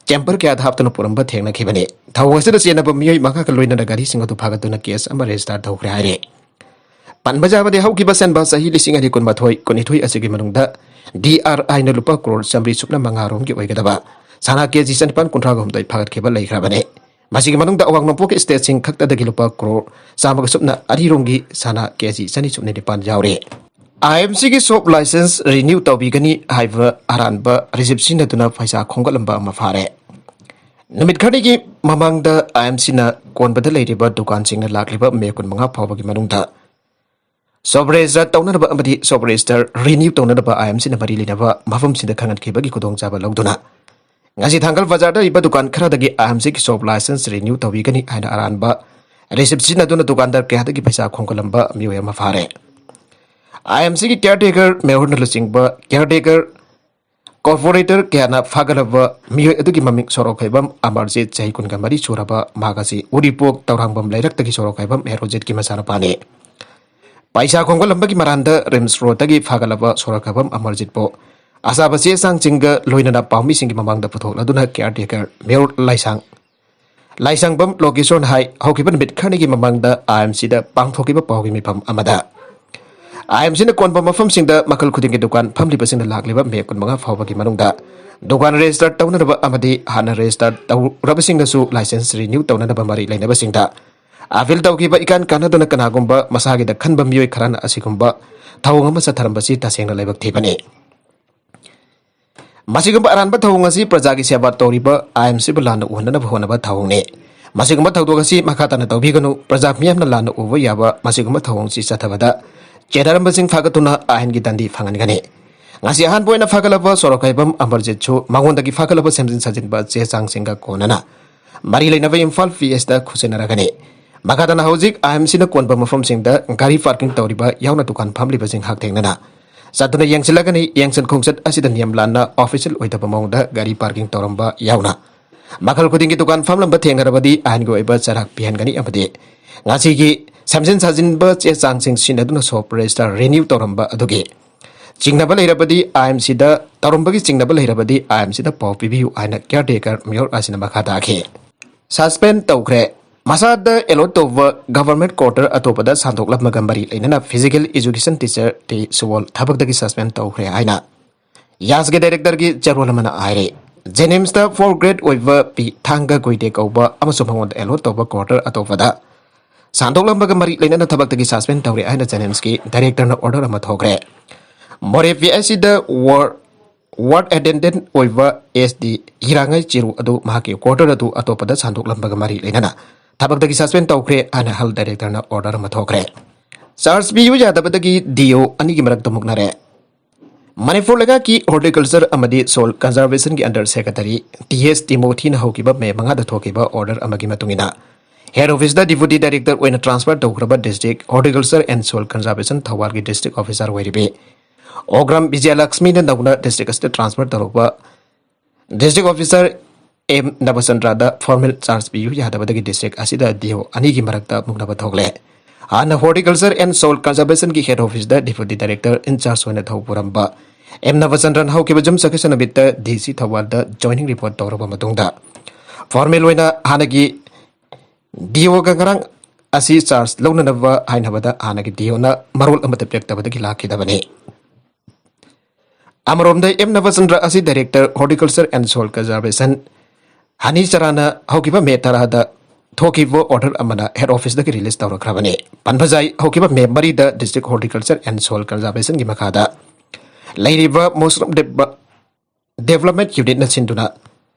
ꯆꯦꯝꯕꯔ ꯀꯌꯥꯗ ꯍꯥꯞꯇꯨꯅ ꯄꯨꯔꯝꯕ ꯊꯦꯡꯅꯈꯤꯕꯅꯤ꯫ ꯊꯧꯑꯣꯡ ꯑꯁꯤꯗ ꯆꯦꯟꯅꯕ ꯃꯤꯑꯣꯏ ꯃꯉꯥꯒ ꯂꯣꯏꯅꯅ ꯒꯥꯔꯤꯁꯤꯡ ꯑꯗꯨ ꯐꯥꯒꯠꯇꯨꯅ ꯀꯦꯁ ꯑꯃ ꯔꯦꯖꯤꯁꯇꯥꯔ ꯇꯧꯈ꯭ꯔꯦ ꯍꯥꯏꯔꯦ꯫ ꯄꯟꯕ ꯌꯥꯕꯗꯤ, ꯍꯧꯈꯤꯕ ꯆꯟꯕ ꯆꯍꯤ ꯂꯤꯁꯤꯡ ꯑꯅꯤ ꯀꯨꯟꯃꯥꯊꯣꯏ ꯀꯨꯟꯅꯤꯊꯣꯏ ꯑꯁꯤꯒꯤ ꯃꯅꯨꯡꯗ ꯗꯤ ꯑꯥꯔ ꯑꯥꯏꯅ ꯂꯨꯄꯥ ꯀ꯭ꯔꯣꯔ ꯆꯥꯃꯔꯤ ꯁꯨꯞꯅ ꯃꯉꯥ ꯔꯣꯝꯒꯤ ꯑꯣꯏꯒꯗꯕ ꯁꯅꯥ ꯀꯦ ꯖꯤ ꯆꯅꯤꯄꯥꯟ ꯀꯨꯟꯊ꯭ꯔꯥꯒ ꯍꯨꯝꯗꯣꯏ ꯐꯥꯒꯠꯈꯤꯕ ꯂꯩꯈ꯭ꯔꯕꯅꯤ꯫ ꯃꯁꯤꯒꯤ ꯃꯅꯨꯡꯗ ꯑꯋꯥꯡ ꯅꯣꯡꯄꯣꯛꯀꯤ ꯁ꯭ꯇꯦꯠꯁꯤꯡ ꯈꯛꯇꯗꯒꯤ ꯂꯨꯄꯥ ꯀ꯭ꯔꯣꯔ ꯆꯥꯝꯃꯒ ꯁꯨꯞꯅ ꯑꯅꯤ ꯔꯣꯝꯒꯤ ꯁꯅꯥ ꯀꯦ ꯖꯤ ꯆꯅꯤ ꯁꯨꯞꯅ ꯅꯤꯄꯥꯟ ꯌꯥꯎꯔꯤ꯫ ꯑꯥꯏ ꯑꯦꯝ ꯁꯤꯒꯤ ꯁꯣꯞ ꯂꯥꯏꯁꯦꯟꯁ ꯔꯤꯅ꯭ꯌꯨ ꯇꯧꯕꯤꯒꯅꯤ ꯍꯥꯏꯕ ꯑꯔꯥꯟꯕ ꯔꯤꯁꯤꯞ ꯁꯤꯖꯤꯟꯅꯗꯨꯅ ꯄꯩꯁꯥ ꯈꯣꯝꯒꯠꯂꯝꯕ ꯑꯃ ꯐꯥꯔꯦ꯫ ꯅꯨꯃꯤꯠ ꯈꯔꯅꯤꯒꯤ ꯃꯃꯥꯡꯗ ꯑꯥꯏ ꯑꯦꯝ ꯁꯤꯅ ꯀꯣꯟꯕꯗ ꯂꯩꯔꯤꯕ ꯗꯨꯀꯥꯟꯁꯤꯡꯅ ꯂꯥꯛꯂꯤꯕ ꯃꯦ ꯀꯨꯟꯃꯉꯥ ꯐꯥꯎꯕꯒꯤ ꯃꯅꯨꯡꯗ ꯁꯣꯞ ꯔꯦꯖꯤꯁꯇꯔ ꯇꯧꯅꯅꯕ ꯑꯃꯗꯤ ꯁꯣꯞ ꯔꯦꯖꯤꯁꯇꯔ ꯔꯤꯅ꯭ꯌꯨ ꯇꯧꯅꯅꯕ ꯑꯥꯏ ꯑꯦꯝ ꯁꯤꯅ ꯃꯔꯤ ꯂꯩꯅꯕ ꯃꯐꯝꯁꯤꯡꯗ ꯈꯪꯍꯟꯈꯤꯕꯒꯤ ꯈꯨꯗꯣꯡꯆꯥꯕ ꯂꯧꯗꯨꯅ ꯉꯁꯤ ꯊꯥꯡꯒꯜ ꯕꯖꯥꯔꯗ ꯂꯩꯕ ꯗꯨꯀꯥꯟ ꯈꯔꯗꯒꯤ ꯑꯥꯏ ꯑꯦꯝ ꯁꯤꯒꯤ ꯁꯣꯞ ꯂꯥꯏꯁꯦꯟꯁ ꯔꯤꯅ꯭ꯌꯨ ꯇꯧꯕꯤꯒꯅꯤ ꯍꯥꯏꯅ ꯑꯔꯥꯟꯕ ꯔꯤꯁꯤꯞ ꯁꯤꯖꯤꯟꯅꯗꯨꯅ ꯗꯨꯀꯥꯟꯗꯥꯔ ꯀꯌꯥꯗꯒꯤ ꯄꯩꯁꯥ ꯈꯣꯝꯒꯠꯂꯝꯕ ꯃꯤꯑꯣꯏ ꯑꯃ ꯐꯥꯔꯦ꯫ ꯑꯥꯏ ꯑꯦꯝ ꯁꯤꯒꯤ ꯀꯤꯌꯥꯔ ꯇꯦꯀꯔ ꯃꯦꯌꯣꯔꯅ ꯂꯨꯆꯤꯡꯕ ꯀꯤꯌꯥꯔ ꯇꯦꯀꯔ ꯀꯣꯔꯄꯣꯔꯦꯇꯔ ꯀꯌꯥꯅ ꯐꯥꯒꯠꯂꯕ ꯃꯤꯑꯣꯏ ꯑꯗꯨꯒꯤ ꯃꯃꯤꯡ ꯁꯣꯔꯣꯛꯈꯩꯕꯝ ꯑꯃꯔꯖꯤꯠ, ꯆꯍꯤ ꯀꯨꯟꯒ ꯃꯔꯤ ꯁꯨꯔꯕ, ꯃꯍꯥꯛ ꯑꯁꯤ ꯎꯔꯤꯄꯣꯛ ꯇꯧꯔꯥꯡꯕꯝ ꯂꯩꯔꯛꯇꯒꯤ ꯁꯣꯔꯣꯛꯈꯩꯕꯝ ꯍꯦꯔꯣꯖꯤꯠꯀꯤ ꯃꯆꯥꯅꯨꯄꯥꯅꯤ꯫ ꯄꯩꯁꯥ ꯈꯣꯝꯒꯠꯂꯝꯕꯒꯤ ꯃꯔꯥꯟꯗ ꯔꯤꯝꯁ ꯔꯣꯗꯇꯒꯤ ꯐꯥꯒꯠꯂꯕ ꯁꯣꯔꯣꯛꯈꯩꯕꯝ ꯑꯃꯔꯖꯤꯠꯄꯨ ꯑꯆꯥꯕ ꯆꯦ ꯆꯥꯡꯁꯤꯡꯒ ꯂꯣꯏꯅꯅ ꯄꯥꯎꯃꯤꯁꯤꯡꯒꯤ ꯃꯃꯥꯡꯗ ꯄꯨꯊꯣꯛꯂꯗꯨꯅ ꯀꯤꯌꯥꯔ ꯇꯦꯀꯔ ꯃꯦꯌꯣꯔ ꯂꯥꯏꯁꯥꯡ ꯂꯥꯏꯁꯥꯡꯕꯝ ꯂꯣꯀꯦꯁꯣꯔꯅ ꯍꯥꯏ, ꯍꯧꯈꯤꯕ ꯅꯨꯃꯤꯠ ꯈꯔꯅꯤꯒꯤ ꯃꯃꯥꯡꯗ ꯑꯥꯏ ꯑꯦꯝ ꯁꯤꯗ ꯄꯥꯡꯊꯣꯛꯈꯤꯕ ꯄꯥꯎꯒꯤ ꯃꯤꯐꯝ ꯑꯃꯗ ꯑꯥꯏ ꯑꯦꯝ ꯁꯤꯅ ꯀꯣꯟꯕ ꯃꯐꯝꯁꯤꯡꯗ ꯃꯈꯜ ꯈꯨꯗꯤꯡꯒꯤ ꯗꯨꯀꯥꯟ ꯐꯝꯂꯤꯕꯁꯤꯡꯅ ꯂꯥꯛꯂꯤꯕ ꯃꯦ ꯀꯨꯟꯃꯉꯥ ꯐꯥꯎꯕꯒꯤ ꯃꯅꯨꯡꯗ ꯗꯨꯀꯥꯟ ꯔꯦꯖꯤꯁꯇꯔ ꯇꯧꯅꯅꯕ ꯑꯃꯗꯤ ꯍꯥꯟꯅ ꯔꯦꯖꯤꯁꯇꯔ ꯇꯧꯔꯕꯁꯤꯡꯅꯁꯨ ꯂꯥꯏꯁꯦꯟꯁ ꯔꯤꯅ꯭ꯌꯨ ꯇꯧꯅꯅꯕ ꯃꯔꯤ ꯂꯩꯅꯕꯁꯤꯡꯗ ꯑꯥꯄꯤꯜ ꯇꯧꯈꯤꯕ ꯏꯀꯥꯟ ꯀꯥꯟꯅꯗꯅ ꯀꯅꯥꯒꯨꯝꯕ ꯃꯁꯥꯒꯤꯗ ꯈꯟꯕ ꯃꯤꯑꯣꯏ ꯈꯔꯅ ꯑꯁꯤꯒꯨꯝꯕ ꯊꯧꯑꯣꯡ ꯑꯃ ꯆꯠꯊꯔꯝꯕꯁꯤ ꯇꯁꯦꯡꯅ ꯂꯥꯏꯕꯛ ꯊꯤꯕꯅꯤ꯫ ꯃꯁꯤꯒꯨꯝꯕ ꯑꯔꯥꯟꯕ ꯊꯧꯑꯣꯡ ꯑꯁꯤ ꯄ꯭ꯔꯖꯥꯒꯤ ꯁꯦꯕꯥ ꯇꯧꯔꯤꯕ ꯑꯥꯏ ꯑꯦꯝ ꯁꯤꯕꯨ ꯂꯥꯟꯅ ꯎꯍꯟꯅꯅꯕ ꯍꯣꯠꯅꯕ ꯊꯧꯑꯣꯡꯅꯤ꯫ ꯃꯁꯤꯒꯨꯝꯕ ꯊꯧꯗꯣꯛ ꯑꯁꯤ ꯃꯈꯥ ꯇꯥꯅ ꯇꯧꯕꯤꯒꯅꯨ꯫ ꯄ꯭ꯔꯖꯥ ꯃꯤꯌꯥꯝꯅ ꯂꯥꯟꯅ ꯎꯕ ꯌꯥꯕ ꯃꯁꯤꯒꯨꯝꯕ ꯊꯧꯑꯣꯡꯁꯤ ꯆꯠꯊꯕꯗ ꯆꯦꯟꯅꯔꯝꯕꯁꯤꯡ ꯐꯥꯒꯠꯇꯨꯅ ꯑꯥꯏꯟꯒꯤ ꯗꯟꯗꯤ ꯐꯪꯍꯟꯒꯅꯤ꯫ ꯉꯁꯤ ꯑꯍꯥꯟꯕ ꯑꯣꯏꯅ ꯐꯥꯒꯠꯂꯕ ꯁꯣꯔꯣꯛꯈꯩꯕꯝ ꯑꯃꯔꯖꯤꯠꯁꯨ ꯃꯉꯣꯟꯗꯒꯤ ꯐꯥꯒꯠꯂꯕ ꯁꯦꯝꯖꯤꯟ ꯁꯥꯖꯤꯟꯕ ꯆꯦ ꯆꯥꯡꯁꯤꯡꯒ ꯀꯣꯟꯅꯅ ꯃꯔꯤ ꯂꯩꯅꯕ ꯏꯝꯐꯥꯜ ꯄꯤ ꯑꯦꯁꯇ ꯈꯨꯠꯁꯤꯟꯅꯔꯒꯅꯤ꯫ ꯃꯈꯥ ꯇꯥꯅ ꯍꯧꯖꯤꯛ ꯑꯥꯏ ꯑꯦꯝ ꯁꯤꯅ ꯀꯣꯟꯕ ꯃꯐꯝꯁꯤꯡꯗ ꯒꯥꯔꯤ ꯄꯥꯔꯀꯤꯡ ꯇꯧꯔꯤꯕ ꯌꯥꯎꯅ ꯗꯨꯀꯥꯟ ꯐꯝꯂꯤꯕꯁꯤꯡ ꯍꯛꯊꯦꯡꯅꯅ ꯆꯠꯇꯨꯅ ꯌꯦꯡꯁꯤꯜꯂꯒꯅꯤ꯫ ꯌꯦꯡꯁꯤꯟ ꯈꯣꯡꯆꯠ ꯑꯁꯤꯗ ꯅꯤꯌꯝ ꯂꯥꯟꯅ ꯑꯣꯐꯤꯁꯤꯌꯦꯜ ꯑꯣꯏꯗꯕ ꯃꯑꯣꯡꯗ ꯒꯥꯔꯤ ꯄꯥꯔꯀꯤꯡ ꯇꯧꯔꯝꯕ ꯌꯥꯎꯅ ꯃꯈꯜ ꯈꯨꯗꯤꯡꯒꯤ ꯗꯨꯀꯥꯟ ꯐꯝꯂꯝꯕ ꯊꯦꯡꯅꯔꯕꯗꯤ ꯑꯥꯏꯟꯒꯤ ꯑꯣꯏꯕ ꯆꯩꯔꯥꯛ ꯄꯤꯍꯟꯒꯅꯤ ꯑꯃꯗꯤ ꯉꯁꯤꯒꯤ ꯁꯦꯝꯖꯤꯟ ꯁꯥꯖꯤꯟꯕ ꯆꯦ ꯆꯥꯡꯁꯤꯡ ꯁꯤꯖꯤꯟꯅꯗꯨꯅ ꯁꯣꯞ ꯔꯦꯖꯤꯁꯇꯔ ꯔꯤꯅ꯭ꯌꯨ ꯇꯧꯔꯝꯕ ꯑꯗꯨꯒꯤ ꯆꯤꯡꯅꯕ ꯂꯩꯔꯕꯗꯤ ꯑꯥꯏ ꯑꯦꯝ ꯁꯤꯗ ꯇꯧꯔꯝꯕꯒꯤ ꯆꯤꯡꯅꯕ ꯂꯩꯔꯕꯗꯤ ꯑꯥꯏ ꯑꯦꯝ ꯁꯤꯗ ꯄꯥꯎ ꯄꯤꯕꯤꯌꯨ ꯍꯥꯏꯅ ꯀꯤꯌꯥꯔ ꯇꯦꯀꯔ ꯃꯤꯌꯣꯔ ꯑꯁꯤꯅ ꯃꯈꯥ ꯇꯥꯈꯤ꯫ ꯁꯁꯄꯦꯟ ꯇꯧꯈ꯭ꯔꯦ꯫ ꯃꯁꯥꯗ ꯑꯦꯂꯣꯠ ꯇꯧꯕ ꯒꯚꯔꯟꯃꯦꯟꯠ ꯀ꯭ꯋꯥꯔꯇꯔ ꯑꯇꯣꯞꯄꯗ ꯁꯥꯟꯗꯣꯛꯂꯝꯕꯒ ꯃꯔꯤ ꯂꯩꯅꯅ ꯐꯤꯖꯤꯀꯦꯜ ꯑꯦꯖꯨꯀꯦꯁꯟ ꯇꯤꯆꯔ ꯇꯤ ꯁꯨꯕꯣꯜ ꯊꯕꯛꯇꯒꯤ ꯁꯁꯄꯦꯟ ꯇꯧꯈ꯭ꯔꯦ ꯍꯥꯏꯅ ꯌꯥꯁꯀꯤ ꯗꯥꯏꯔꯦꯛꯇꯔꯒꯤ ꯆꯦꯔꯣꯜ ꯑꯃꯅ ꯍꯥꯏꯔꯤ꯫ ꯖꯦꯅꯤꯝꯁꯇ ꯐꯣꯔ ꯒ꯭ꯔꯦꯗ ꯑꯣꯏꯕ ꯄꯤ ꯊꯥꯡꯒ ꯒꯨꯏꯗꯦ ꯀꯧꯕ ꯑꯃꯁꯨꯡ ꯃꯉꯣꯟꯗ ꯑꯦꯂꯣꯠ ꯇꯧꯕ ꯀ꯭ꯋꯥꯔꯇꯔ ꯑꯇꯣꯞꯄꯗ ꯁꯥꯟꯗꯣꯛꯂꯝꯕꯒ ꯃꯔꯤ ꯂꯩꯅꯅ ꯊꯕꯛꯇꯒꯤ ꯁꯁꯄꯦꯟ ꯇꯧꯔꯦ ꯍꯥꯏꯅ ꯖꯦꯅꯤꯝꯁꯀꯤ ꯗꯥꯏꯔꯦꯛꯇꯔꯅ ꯑꯣꯔꯗꯔ ꯑꯃ ꯊꯣꯛꯈ꯭ꯔꯦ꯫ ꯃꯣꯔꯦ ꯄꯤ ꯑꯩꯆ ꯁꯤꯗ ꯋꯥꯔ ꯋꯥꯔꯗ ꯑꯦꯇꯦꯟꯗꯦꯟꯠ ꯑꯣꯏꯕ ꯑꯦꯁ ꯗꯤ ꯍꯤꯔꯥꯉꯩ ꯆꯤꯔꯨ ꯑꯗꯨ ꯃꯍꯥꯛꯀꯤ ꯀ꯭ꯋꯥꯔꯇꯔ ꯑꯗꯨ ꯑꯇꯣꯞꯄꯗ ꯁꯥꯟꯗꯣꯛꯂꯝꯕꯒ ꯃꯔꯤ ꯂꯩꯅꯅ ꯊꯕꯛꯇꯒꯤ ꯁꯁꯄꯦꯟ ꯇꯧꯈ꯭ꯔꯦ ꯍꯥꯏꯅ ꯍꯦꯜꯊ ꯗꯥꯏꯔꯦꯛꯇꯔꯅ ꯑꯣꯔꯗꯔ ꯑꯃ ꯊꯣꯛꯈ꯭ꯔꯦ꯫ ꯆꯥꯔꯖ ꯄꯤꯌꯨ ꯌꯥꯗꯕꯗꯒꯤ ꯗꯤ ꯑꯣ ꯑꯅꯤꯒꯤ ꯃꯔꯛꯇ ꯃꯨꯛꯅꯔꯦ꯫ ꯃꯅꯤꯄꯨꯔ ꯂꯩꯉꯥꯛꯀꯤ ꯍꯣꯔꯇꯤꯀꯜꯆꯔ ꯑꯃꯗꯤ ꯁꯣꯏꯜ ꯀꯟꯖꯔꯕꯦꯁꯟꯒꯤ ꯑꯟꯗꯔ ꯁꯦꯀ꯭ꯔꯦꯇꯔꯤ ꯇꯤ ꯑꯦꯁ ꯇꯤꯃꯣꯊꯤꯅ ꯍꯧꯈꯤꯕ ꯃꯦ ꯃꯉꯥꯗ ꯊꯣꯛꯈꯤꯕ ꯑꯣꯔꯗꯔ ꯑꯃꯒꯤ ꯃꯇꯨꯡ ꯏꯟꯅ ꯍꯦꯗ ꯑꯣꯐꯤꯁꯇ ꯗꯤꯄꯨꯇꯤ ꯗꯥꯏꯔꯦꯛꯇꯔ ꯑꯣꯏꯅ ꯇ꯭ꯔꯥꯟꯁꯐꯔ ꯇꯧꯈ꯭ꯔꯕ district horticulture and soil conservation ꯊꯧꯕꯥꯜꯒꯤ ꯗꯤꯁꯇ꯭ꯔꯤꯛ ꯑꯣꯐꯤꯁꯥꯔ ꯑꯣꯏꯔꯤꯕꯤ ꯑꯣꯒ꯭ꯔꯥꯝ ꯕꯤꯖꯌꯂꯛꯁꯃꯤꯅ ꯅꯧꯅ ꯗꯤꯁꯇ꯭ꯔꯤꯛ ꯑꯁꯤꯗ ꯇ꯭ꯔꯥꯟꯁꯐꯔ ꯇꯧꯔꯛꯄ ꯗꯤꯁꯇ꯭ꯔꯤꯛ ꯑꯣꯐꯤꯁꯥꯔ ꯑꯦꯝ ꯅꯕꯆꯟꯗ꯭ꯔꯗ ꯐꯣꯔꯃꯦꯜ ꯆꯥꯔꯖ ꯄꯤꯌꯨ ꯌꯥꯗꯕꯗꯒꯤ ꯗꯤꯁꯇ꯭ꯔꯤꯛ ꯑꯁꯤꯗ ꯗꯤ ꯑꯣ ꯑꯅꯤꯒꯤ ꯃꯔꯛꯇ ꯃꯨꯛꯅꯕ ꯊꯣꯛꯂꯦ꯫ ꯍꯥꯟꯅ ꯍꯣꯔꯇꯤꯀꯜꯆꯔ ꯑꯦꯟ ꯁꯣꯏꯜ ꯀꯟꯖꯔꯕꯦꯁꯟꯒꯤ ꯍꯦꯗ ꯑꯣꯐꯤꯁꯇ ꯗꯤꯄꯨꯇꯤ ꯗꯥꯏꯔꯦꯛꯇꯔ ꯏꯟꯆꯥꯔꯖ ꯑꯣꯏꯅ ꯊꯧ ꯄꯨꯔꯝꯕ ꯑꯦꯝ ꯅꯕꯆꯟꯗ꯭ꯔꯟ ꯍꯧꯈꯤꯕ ꯖꯨꯟ ꯆꯥꯈꯤꯁ ꯅꯨꯃꯤꯠꯇ ꯗꯤ ꯁꯤ ꯊꯧꯕꯥꯜꯗ ꯖꯣꯏꯅꯤꯡ ꯔꯤꯄꯣꯔꯠ ꯇꯧꯔꯕ ꯃꯇꯨꯡꯗ ꯐꯣꯔꯃꯦꯜ ꯑꯣꯏꯅ ꯍꯥꯟꯅꯒꯤ ꯗꯤ ꯑꯣꯒ ꯉꯔꯥꯡ ꯑꯁꯤ ꯆꯥꯔꯖ ꯂꯧꯅꯅꯕ ꯍꯥꯏꯅꯕꯗ ꯍꯥꯟꯅꯒꯤ ꯗꯤ ꯑꯣꯅ ꯃꯔꯣꯜ ꯑꯃꯠꯇ ꯄꯤꯔꯛꯇꯕꯗꯒꯤ ꯂꯥꯛꯈꯤꯗꯕꯅꯤ꯫ ꯑꯃꯔꯣꯝꯗ ꯑꯦꯝ ꯅꯕꯆꯟꯗ꯭ꯔ ꯑꯁꯤ director horticulture and soil conservation ꯍꯅꯤ ꯆꯔꯥꯅ ꯍꯧꯈꯤꯕ ꯃꯦ ꯇꯔꯥꯗ ꯊꯣꯛꯈꯤꯕ ꯑꯣꯔꯗꯔ ꯑꯃꯅ ꯍꯦꯗ ꯑꯣꯐꯤꯁꯇꯒꯤ ꯔꯤꯂꯤꯖ ꯇꯧꯔꯛꯈ꯭ꯔꯕꯅꯤ꯫ ꯄꯟꯕꯖꯥꯏ ꯍꯧꯈꯤꯕ ꯃꯦ ꯃꯔꯤꯗ ꯗꯤꯁꯇ꯭ꯔꯤꯛ ꯍꯣꯔꯇꯤꯀꯜꯆꯔ ꯑꯦꯟ ꯁꯣꯏꯜ ꯀꯟꯖꯔꯕꯦꯁꯟꯒꯤ ꯃꯈꯥꯗ ꯂꯩꯔꯤꯕ ꯃꯣꯁꯔꯨꯝ ꯗꯦꯕ-, ꯗꯦꯕꯂꯞꯃꯦꯟ ꯌꯨꯅꯤꯠꯅ ꯁꯤꯟꯗꯨꯅ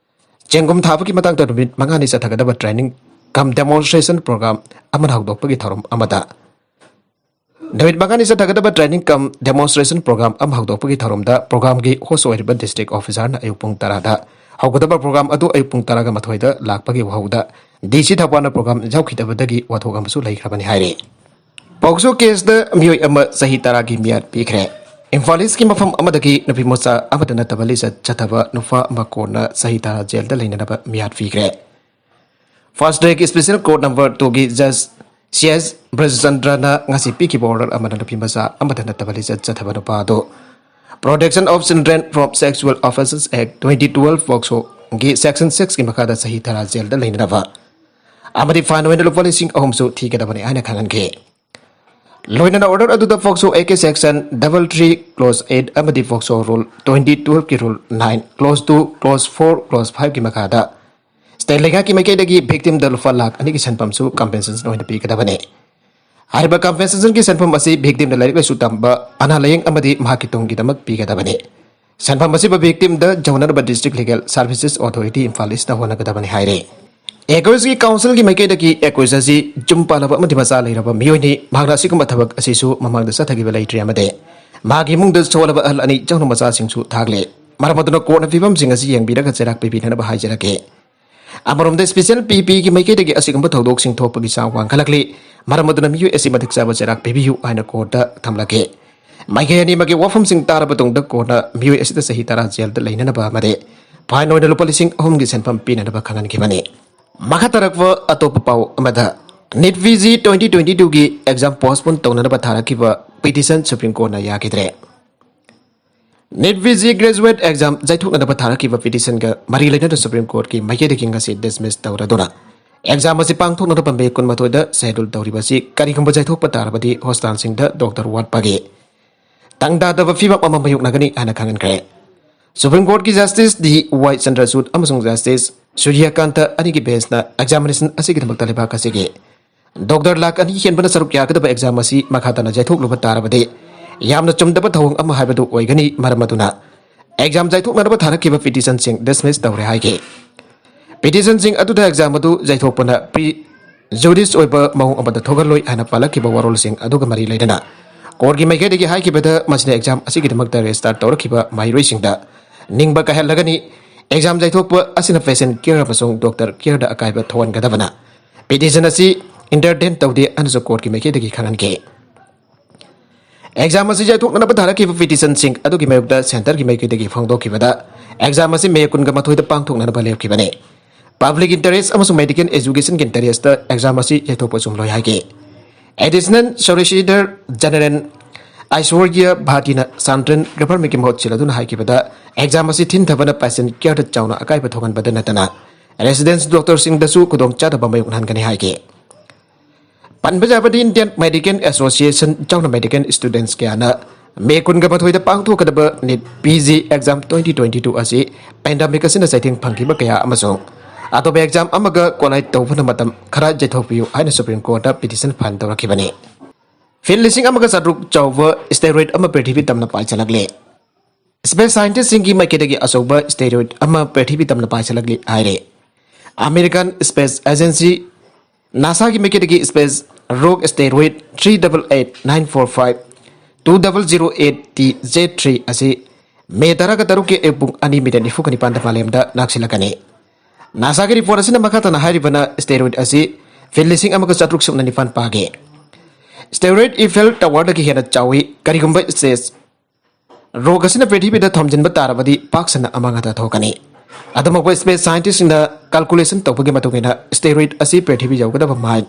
ꯆꯦꯡꯒꯨꯝ ꯊꯥꯕꯒꯤ ꯃꯇꯥꯡꯗ ꯅꯨꯃꯤꯠ ꯃꯉꯥꯅꯤ ꯆꯠꯊꯒꯗꯕ ꯇ꯭ꯔꯦꯅꯤꯡ ꯀꯝ ꯗꯦꯃꯣꯟꯁꯇ꯭ꯔꯦꯁꯟ ꯄ꯭ꯔꯣꯒ꯭ꯔꯥꯝ ꯑꯃꯅ ꯍꯧꯗꯣꯛꯄꯒꯤ ꯊꯧꯔꯝ ꯑꯃꯗ ꯅꯨꯃꯤꯠ ꯃꯉꯥꯅꯤ ꯆꯠꯊꯒꯗꯕ ꯇ꯭ꯔꯦꯅꯤꯡ ꯀꯝ ꯗꯦꯃꯣꯟꯁꯇ꯭ꯔꯦꯁꯟ ꯄ꯭ꯔꯣꯒ꯭ꯔꯥꯝ ꯑꯃ ꯍꯧꯗꯣꯛꯄꯒꯤ ꯊꯧꯔꯝꯗ ꯄ꯭ꯔꯣꯒ꯭ꯔꯥꯝꯒꯤ ꯍꯣꯁ ꯑꯣꯏꯔꯤꯕ ꯗꯤꯁꯇ꯭ꯔꯤꯛ ꯑꯣꯐꯤꯁꯥꯔꯅ ꯑꯌꯨꯛ ꯄꯨꯡ ꯇꯔꯥꯗ ꯍꯧꯒꯗꯕ ꯄ꯭ꯔꯣꯒ꯭ꯔꯥꯝ ꯑꯗꯨ ꯑꯌꯨꯛ ꯄꯨꯡ ꯇꯔꯥꯒ ꯃꯥꯊꯣꯏꯗ ꯂꯥꯛꯄꯒꯤ ꯋꯥꯍꯧꯗ ꯗꯤ ꯁꯤ ꯊꯧꯕꯥꯜꯅ ꯄ꯭ꯔꯣꯒ꯭ꯔꯥꯝ ꯌꯥꯎꯈꯤꯗꯕꯗꯒꯤ ꯋꯥꯊꯣꯛ ꯑꯃꯁꯨ ꯂꯩꯈ꯭ꯔꯕꯅꯤ ꯍꯥꯏꯔꯤ꯫ ꯄꯣꯛꯁꯣ ꯀꯦꯁꯇ ꯃꯤꯑꯣꯏ ꯑꯃ ꯆꯍꯤ ꯇꯔꯥꯒꯤ ꯃꯤꯌꯥꯠ ꯄꯤꯈ꯭ꯔꯦ꯫ ꯏꯝꯐꯥꯜ ꯏꯁꯀꯤ ꯃꯐꯝ ꯑꯃꯗꯒꯤ ꯅꯨꯄꯤ ꯃꯆꯥ ꯑꯃꯠꯇ ꯅꯠꯇꯕ ꯂꯤꯆꯠ ꯆꯠꯊꯕ ꯅꯨꯄꯥ ꯑꯃ ꯀꯣꯔꯠꯅ ꯆꯍꯤ ꯇꯔꯥ ꯖꯦꯜꯗ ꯂꯩꯅꯅꯕ ꯃꯤꯌꯥꯠ ꯄꯤꯈ꯭ꯔꯦ꯫ ꯐꯥꯔꯁ ꯇ꯭ꯔꯦꯛ ꯏꯁꯄꯦꯁꯦꯜ ꯀꯣꯔꯠ ꯅꯝꯕꯔ ꯇꯨꯒꯤ ꯖꯖ ꯁꯤ ꯑꯦꯁ ꯕ꯭ꯔꯖꯆꯟꯗ꯭ꯔꯅ ꯉꯁꯤ ꯄꯤꯈꯤꯕ ꯑꯣꯔꯗꯔ ꯑꯃꯅ ꯅꯨꯄꯤ ꯃꯆꯥ ꯑꯃꯗ ꯅꯠꯇꯕ ꯂꯤꯆꯠ ꯆꯠꯊꯕ ꯅꯨꯄꯥ ꯑꯗꯨ Protection of Children from Sexual Offences Act twenty twelve, ꯄꯣꯛꯁꯣꯒꯤ ꯁꯦꯛꯁꯟ ꯁꯤꯛꯁꯀꯤ ꯃꯈꯥꯗ ꯆꯍꯤ ꯇꯔꯥ ꯖꯦꯜꯗ ꯂꯩꯅꯅꯕ ꯑꯃꯗꯤ ꯐꯥꯏꯟ ꯑꯣꯏꯅ ꯂꯨꯄꯥ ꯂꯤꯁꯤꯡ ꯑꯍꯨꯝꯁꯨ ꯊꯤꯒꯗꯕꯅꯤ ꯍꯥꯏꯅ ꯈꯪꯍꯟꯈꯤ꯫ ꯂꯣꯏꯅꯅ ꯑꯣꯔꯗꯔ ꯑꯗꯨꯗ ꯄꯣꯛꯁꯣ ꯑꯦꯛꯀꯤ section double three clause eight ꯑꯃꯗꯤ ꯄꯣꯛꯁꯣ ꯔꯨꯜ ꯇ꯭ꯋꯦꯟꯇꯤ ꯇꯨꯋꯦꯜꯐꯀꯤ rule nine clause two clause four clause ꯐꯥꯏꯚꯀꯤ ꯃꯈꯥꯗ ꯁ꯭ꯇꯦꯠ ꯂꯩꯉꯥꯛꯀꯤ ꯃꯥꯏꯀꯩꯗꯒꯤ ꯚꯤꯛꯇꯤꯝꯗ ꯂꯨꯄꯥ ꯂꯥꯈ ꯑꯅꯤꯒꯤ ꯁꯦꯟꯐꯝꯁꯨ ꯀꯝꯄꯦꯟꯁꯦꯁꯟ ꯑꯣꯏꯅ ꯄꯤꯒꯗꯕꯅꯤ꯫ ꯍꯥꯏꯔꯤꯕ ꯀꯝꯄꯦꯟꯁꯦꯁꯟꯒꯤ ꯁꯦꯟꯐꯝ ꯑꯁꯤ ꯚꯤꯛꯇꯤꯝꯗ ꯂꯥꯏꯔꯤꯛ ꯂꯥꯏꯁꯨ ꯇꯝꯕ, ꯑꯅꯥ ꯂꯥꯌꯦꯡ ꯑꯃꯗꯤ ꯃꯍꯥꯛꯀꯤ ꯇꯨꯡꯒꯤꯗꯃꯛ ꯄꯤꯒꯗꯕꯅꯤ꯫ ꯁꯦꯟꯐꯝ ꯑꯁꯤꯕꯨ ꯚꯤꯛꯇꯤꯝꯗ ꯌꯧꯅꯅꯕ district legal services authority Imphal east ꯍꯣꯠꯅꯒꯗꯕꯅꯤ ꯍꯥꯏꯔꯤ꯫ ꯑꯦꯀ꯭ꯌꯨꯁꯀꯤ ꯀꯥꯎꯟꯁꯤꯜꯒꯤ ꯃꯥꯏꯀꯩꯗꯒꯤ ꯑꯦꯀ꯭ꯌꯨꯁ ꯑꯁꯤ ꯌꯨꯝ ꯄꯥꯜꯂꯕ ꯑꯃꯗꯤ ꯃꯆꯥ ꯂꯩꯔꯕ ꯃꯤꯑꯣꯏꯅꯤ꯫ ꯃꯍꯥꯛꯅ ꯑꯁꯤꯒꯨꯝꯕ ꯊꯕꯛ ꯑꯁꯤꯁꯨ ꯃꯃꯥꯡꯗ ꯆꯠꯊꯈꯤꯕ ꯂꯩꯇ꯭ꯔꯤ ꯑꯃꯗꯤ ꯃꯍꯥꯛꯀꯤ ꯏꯃꯨꯡꯗ ꯁꯣꯜꯂꯕ ꯑꯍꯜ ꯑꯅꯤ ꯌꯥꯎꯅ ꯃꯆꯥꯁꯤꯡꯁꯨ ꯊꯥꯛꯂꯤ꯫ ꯃꯔꯝ ꯑꯗꯨꯅ ꯀꯣꯔꯠꯅ ꯐꯤꯕꯝꯁꯤꯡ ꯑꯁꯤ ꯌꯦꯡꯕꯤꯔꯒ ꯆꯩꯔꯥꯛ ꯄꯤꯕꯤꯅꯅꯕ ꯍꯥꯏꯖꯔꯛꯀꯦ꯫ ꯑꯃꯔꯣꯝꯗ, ꯁ꯭ꯄꯦꯁꯦꯜ ꯄꯤ ꯄꯤꯒꯤ ꯃꯥꯏꯀꯩꯗꯒꯤ ꯑꯁꯤꯒꯨꯝꯕ ꯊꯧꯗꯣꯛꯁꯤꯡ ꯊꯣꯛꯄꯒꯤ ꯆꯥꯡ ꯋꯥꯡꯈꯠꯂꯛꯂꯤ꯫ ꯃꯔꯝ ꯑꯗꯨꯅ ꯃꯤꯑꯣꯏ ꯑꯁꯤ ꯃꯇꯤꯛ ꯆꯥꯕ ꯆꯩꯔꯥꯛ ꯄꯤꯕꯤꯌꯨ ꯍꯥꯏꯅ ꯀꯣꯔꯠꯇ ꯊꯝꯂꯛꯈꯤ꯫ ꯃꯥꯏꯀꯩ ꯑꯅꯤꯃꯛꯀꯤ ꯋꯥꯐꯝꯁꯤꯡ ꯇꯥꯔꯕ ꯇꯨꯡꯗ ꯀꯣꯔꯠꯅ ꯃꯤꯑꯣꯏ ꯑꯁꯤꯗ ꯆꯍꯤ ꯇꯔꯥ ꯖꯦꯜꯗ ꯂꯩꯅꯅꯕ ꯑꯃꯗꯤ ꯐꯥꯏꯟ ꯑꯣꯏꯅ ꯂꯨꯄꯥ ꯂꯤꯁꯤꯡ ꯑꯍꯨꯝꯒꯤ ꯁꯦꯟꯐꯝ ꯄꯤꯅꯅꯕ ꯈꯪꯍꯟꯈꯤꯕꯅꯤ꯫ ꯃꯈꯥ ꯇꯥꯔꯛꯄ ꯑꯇꯣꯞꯄ ꯄꯥꯎ ꯑꯃꯗ, NEET P G twenty twenty ꯇꯨꯒꯤ ꯑꯦꯛꯖꯥꯝ ꯄꯣꯁꯄꯣꯟ ꯇꯧꯅꯅꯕ ꯊꯥꯔꯛꯈꯤꯕ ꯄꯤꯇꯤꯁꯟ ꯁꯨꯄ꯭ꯔꯤꯝ ꯀꯣꯔꯠꯅ ꯌꯥꯈꯤꯗ꯭ꯔꯦ꯫ NEET P G graduate exam ꯌꯩꯊꯣꯛꯅꯅꯕ ꯊꯥꯔꯛꯈꯤꯕ ꯄꯤꯇꯤꯁꯟꯒ ꯃꯔꯤ ꯂꯩꯅꯅ ꯁꯨꯄ꯭ꯔꯤꯝ ꯀꯣꯔꯠꯀꯤ ꯃꯥꯏꯀꯩꯗꯒꯤ ꯉꯁꯤ ꯗꯤꯁꯃꯤꯁ ꯇꯧꯔꯗꯨꯅ ꯑꯦꯛꯖꯥꯝ ꯑꯁꯤ ꯄꯥꯡꯊꯣꯛꯅꯅꯕ ꯃꯦ ꯀꯨꯟꯃꯥꯊꯣꯏꯗ ꯁꯦꯗꯨꯜ ꯇꯧꯔꯤꯕ ꯑꯁꯤ ꯀꯔꯤꯒꯨꯝꯕ ꯌꯩꯊꯣꯛꯄ ꯇꯥꯔꯕꯗꯤ ꯍꯣꯁꯄꯤꯇꯥꯜꯁꯤꯡꯗ ꯗꯣꯛꯇꯔ ꯋꯥꯠꯄꯒꯤ ꯇꯪ ꯇꯥꯗꯕ ꯐꯤꯕꯝ ꯑꯃ ꯃꯥꯌꯣꯛꯅꯒꯅꯤ ꯍꯥꯏꯅ ꯈꯪꯍꯟꯈ꯭ꯔꯦ꯫ ꯁꯨꯄ꯭ꯔꯤꯝ ꯀꯣꯔꯠꯀꯤ ꯖꯁꯇꯤꯁ ꯗꯤ ꯋꯥꯏ ꯆꯟꯗ꯭ꯔꯆꯨꯗ ꯑꯃꯁꯨꯡ ꯖꯁꯇꯤꯁ ꯁꯨꯔ꯭ꯌꯀꯥꯟꯇ ꯑꯅꯤꯒꯤ ꯕꯦꯟꯆꯅ ꯑꯦꯛꯖꯥꯃꯤꯅꯦꯁꯟ ꯑꯁꯤꯒꯤꯗꯃꯛꯇ ꯂꯩꯕꯥꯛ ꯑꯁꯤꯒꯤ ꯗꯣꯛꯇꯔ ꯂꯥꯈ ꯑꯅꯤ ꯍꯦꯟꯕꯅ ꯁꯔꯨꯛ ꯌꯥꯒꯗꯕ ꯑꯦꯛꯖꯥꯝ ꯑꯁꯤ ꯃꯈꯥ ꯇꯥꯅ ꯌꯩꯊꯣꯛꯂꯨꯕ ꯇꯥꯔꯕꯗꯤ ꯌꯥꯝꯅ ꯆꯨꯝꯗꯕ ꯊꯧꯑꯣꯡ ꯑꯃ ꯍꯥꯏꯕꯗꯨ ꯑꯣꯏꯒꯅꯤ꯫ ꯃꯔꯝ ꯑꯗꯨꯅ ꯑꯦꯛꯖꯥꯝ ꯌꯩꯊꯣꯛꯅꯅꯕ ꯊꯥꯔꯛꯈꯤꯕ ꯄꯤꯇꯤꯁꯟꯁꯤꯡ ꯗꯤꯁꯃꯤꯁ ꯇꯧꯔꯦ ꯍꯥꯏꯈꯤ꯫ ꯄꯤꯇꯤꯁꯟꯁꯤꯡ ꯑꯗꯨꯗ ꯑꯦꯛꯖꯥꯝ ꯑꯗꯨ ꯌꯩꯊꯣꯛꯄꯅ ꯄ꯭ꯔꯤ ꯖꯨꯗꯤꯁ ꯑꯣꯏꯕ ꯃꯑꯣꯡ ꯑꯃꯗ ꯊꯣꯛꯍꯜꯂꯣꯏ ꯍꯥꯏꯅ ꯄꯜꯂꯛꯈꯤꯕ ꯋꯥꯔꯣꯜꯁꯤꯡ ꯑꯗꯨꯒ ꯃꯔꯤ ꯂꯩꯅꯅ ꯀꯣꯔꯠꯀꯤ ꯃꯥꯏꯀꯩꯗꯒꯤ ꯍꯥꯏꯈꯤꯕꯗ ꯃꯁꯤꯅ ꯑꯦꯛꯖꯥꯝ ꯑꯁꯤꯒꯤꯗꯃꯛꯇ ꯔꯦꯖꯤꯁꯇꯥꯔ ꯇꯧꯔꯛꯈꯤꯕ ꯃꯍꯩꯔꯣꯏꯁꯤꯡꯗ ꯅꯤꯡꯕ ꯀꯥꯏꯍꯜꯂꯒꯅꯤ꯫ ꯑꯦꯛꯖꯥꯝ ꯌꯩꯊꯣꯛꯄ ꯑꯁꯤꯅ ꯄꯦꯁꯦꯟ ꯀꯤꯌꯔ ꯑꯃꯁꯨꯡ ꯗꯣꯛꯇꯔ ꯀꯤꯌꯔꯗ ꯑꯀꯥꯏꯕ ꯊꯣꯛꯍꯟꯒꯗꯕꯅ ꯄꯤꯇꯤꯁꯟ ꯑꯁꯤ ꯏꯟꯇꯔꯇꯦꯟ ꯇꯧꯗꯦ ꯍꯥꯏꯅꯁꯨ ꯀꯣꯔꯠꯀꯤ ꯃꯥꯏꯀꯩꯗꯒꯤ ꯈꯪꯍꯟꯈꯤ꯫ ꯑꯦꯛꯖꯥꯝ ꯑꯁꯤ ꯌꯩꯊꯣꯛꯅꯅꯕ ꯊꯥꯔꯛꯈꯤꯕ ꯄꯤꯇꯤꯁꯟꯁꯤꯡ ꯑꯗꯨꯒꯤ ꯃꯥꯌꯣꯛꯇ ꯁꯦꯟꯇꯔꯒꯤ ꯃꯥꯏꯀꯩꯗꯒꯤ ꯐꯣꯡꯗꯣꯛꯈꯤꯕꯗ ꯑꯦꯛꯖꯥꯝ ꯑꯁꯤ ꯃꯦ ꯀꯨꯟꯒ ꯃꯥꯊꯣꯏꯗ ꯄꯥꯡꯊꯣꯛꯅꯅꯕ ꯂꯦꯞꯈꯤꯕꯅꯤ꯫ Public interest ꯑꯃꯁꯨꯡ medical educationꯒꯤ interestꯇ exam ꯑꯁꯤ ꯌꯩꯊꯣꯛꯄ ꯆꯨꯝꯂꯣꯏ ꯍꯥꯏꯈꯤ꯫ Additional Solicitor General ꯑꯥꯏꯁꯣꯔꯒꯤꯌꯥ ꯚꯥꯇꯤꯅ ꯁꯥꯟꯇ꯭ꯔꯟ ꯒꯚꯔꯟꯃꯦꯟꯠꯀꯤ ꯃꯍꯨꯠ ꯁꯤꯜꯂꯗꯨꯅ ꯍꯥꯏꯈꯤꯕꯗ, exam ꯑꯁꯤ ꯊꯤꯟꯊꯕꯅ patient careꯗ ꯆꯥꯎꯅ ꯑꯀꯥꯏꯕ ꯊꯣꯛꯍꯟꯕꯗ ꯅꯠꯇꯅ residence doctorꯁꯤꯡꯗꯁꯨ ꯈꯨꯗꯣꯡꯆꯥꯗꯕ ꯃꯥꯌꯣꯛꯅꯍꯟꯒꯅꯤ ꯍꯥꯏꯈꯤ꯫ ꯄꯟꯕ ꯌꯥꯕꯗꯤ, Indian Medical Association ꯌꯥꯎꯅ medical students ꯀꯌꯥꯅ ꯃꯦ ꯀꯨꯟꯒ ꯃꯥꯊꯣꯏꯗ ꯄꯥꯡꯊꯣꯛꯀꯗꯕ NEET PG exam twenty twenty-two ꯑꯁꯤ pandemic ꯑꯁꯤꯅ ꯆꯩꯊꯦꯡ ꯐꯪꯈꯤꯕ ꯀꯌꯥ ꯑꯃꯁꯨꯡ ꯑꯇꯣꯞꯄ exam ꯑꯃꯒ collide ꯇꯧꯕꯅ ꯃꯇꯝ ꯈꯔ ꯌꯩꯊꯣꯛꯄꯤꯌꯨ ꯍꯥꯏꯅ Supreme Courtꯇ petition file ꯇꯧꯔꯛꯈꯤꯕꯅꯤ꯫ Feet ꯂꯤꯁꯤꯡ ꯑꯃꯒ ꯆꯥꯇ꯭ꯔꯨꯛ ꯆꯥꯎꯕ asteroid ꯑꯃ ꯄ꯭ꯔꯤꯊꯤꯕꯤ ꯇꯝꯅ ꯄꯥꯏꯁꯤꯜꯂꯛꯂꯦ꯫ Space scientistꯁꯤꯡꯒꯤ ꯃꯥꯏꯀꯩꯗꯒꯤ ꯑꯆꯧꯕ asteroid ꯑꯃ ꯄ꯭ꯔꯤꯊꯤꯕꯤ ꯇꯝꯅ ꯄꯥꯏꯁꯤꯜꯂꯛꯂꯤ ꯍꯥꯏꯔꯦ꯫ American Space Agency, NASAꯒꯤ ꯃꯥꯏꯀꯩꯗꯒꯤ space rock asteroid three double eight nine four five two double zero eight T Z three ꯑꯁꯤ ꯃꯦ ꯇꯔꯥꯒ ꯇꯔꯨꯛꯀꯤ ꯑꯌꯨꯛ ꯄꯨꯡ ꯑꯅꯤ minute ꯅꯤꯐꯨꯒ ꯅꯤꯄꯥꯟꯗ ꯃꯥꯂꯦꯝꯗ ꯅꯛꯁꯤꯜꯂꯛꯀꯅꯤ꯫ NASAꯒꯤ report ꯑꯁꯤꯅ ꯃꯈꯥ ꯇꯥꯅ ꯍꯥꯏꯔꯤꯕꯅ, asteroid ꯑꯁꯤ feet ꯂꯤꯁꯤꯡ ꯑꯃꯒ ꯆꯥꯇ꯭ꯔꯨꯛ ꯁꯨꯞꯅ ꯅꯤꯄꯥꯟ ꯄꯥꯒꯦ꯫ Asteroid Eiffel Towerꯗꯒꯤ ꯍꯦꯟꯅ ꯆꯥꯎꯏ꯫ ꯀꯔꯤꯒꯨꯝꯕ space rock ꯑꯁꯤꯅ ꯄ꯭ꯔꯤꯊꯤꯕꯤꯗ ꯊꯣꯝꯖꯤꯟꯕ ꯇꯥꯔꯕꯗꯤ, ꯄꯥꯛ ꯁꯟꯅ ꯑꯃꯥꯡ ꯑꯇꯥ ꯊꯣꯛꯀꯅꯤ꯫ ꯑꯗꯨꯃꯛꯄꯨ, space scientistꯁꯤꯡꯅ calculation ꯇꯧꯕꯒꯤ ꯃꯇꯨꯡ ꯏꯟꯅ, asteroid ꯑꯁꯤ ꯄ꯭ꯔꯤꯊꯤꯕꯤ ꯌꯧꯒꯗꯕ mile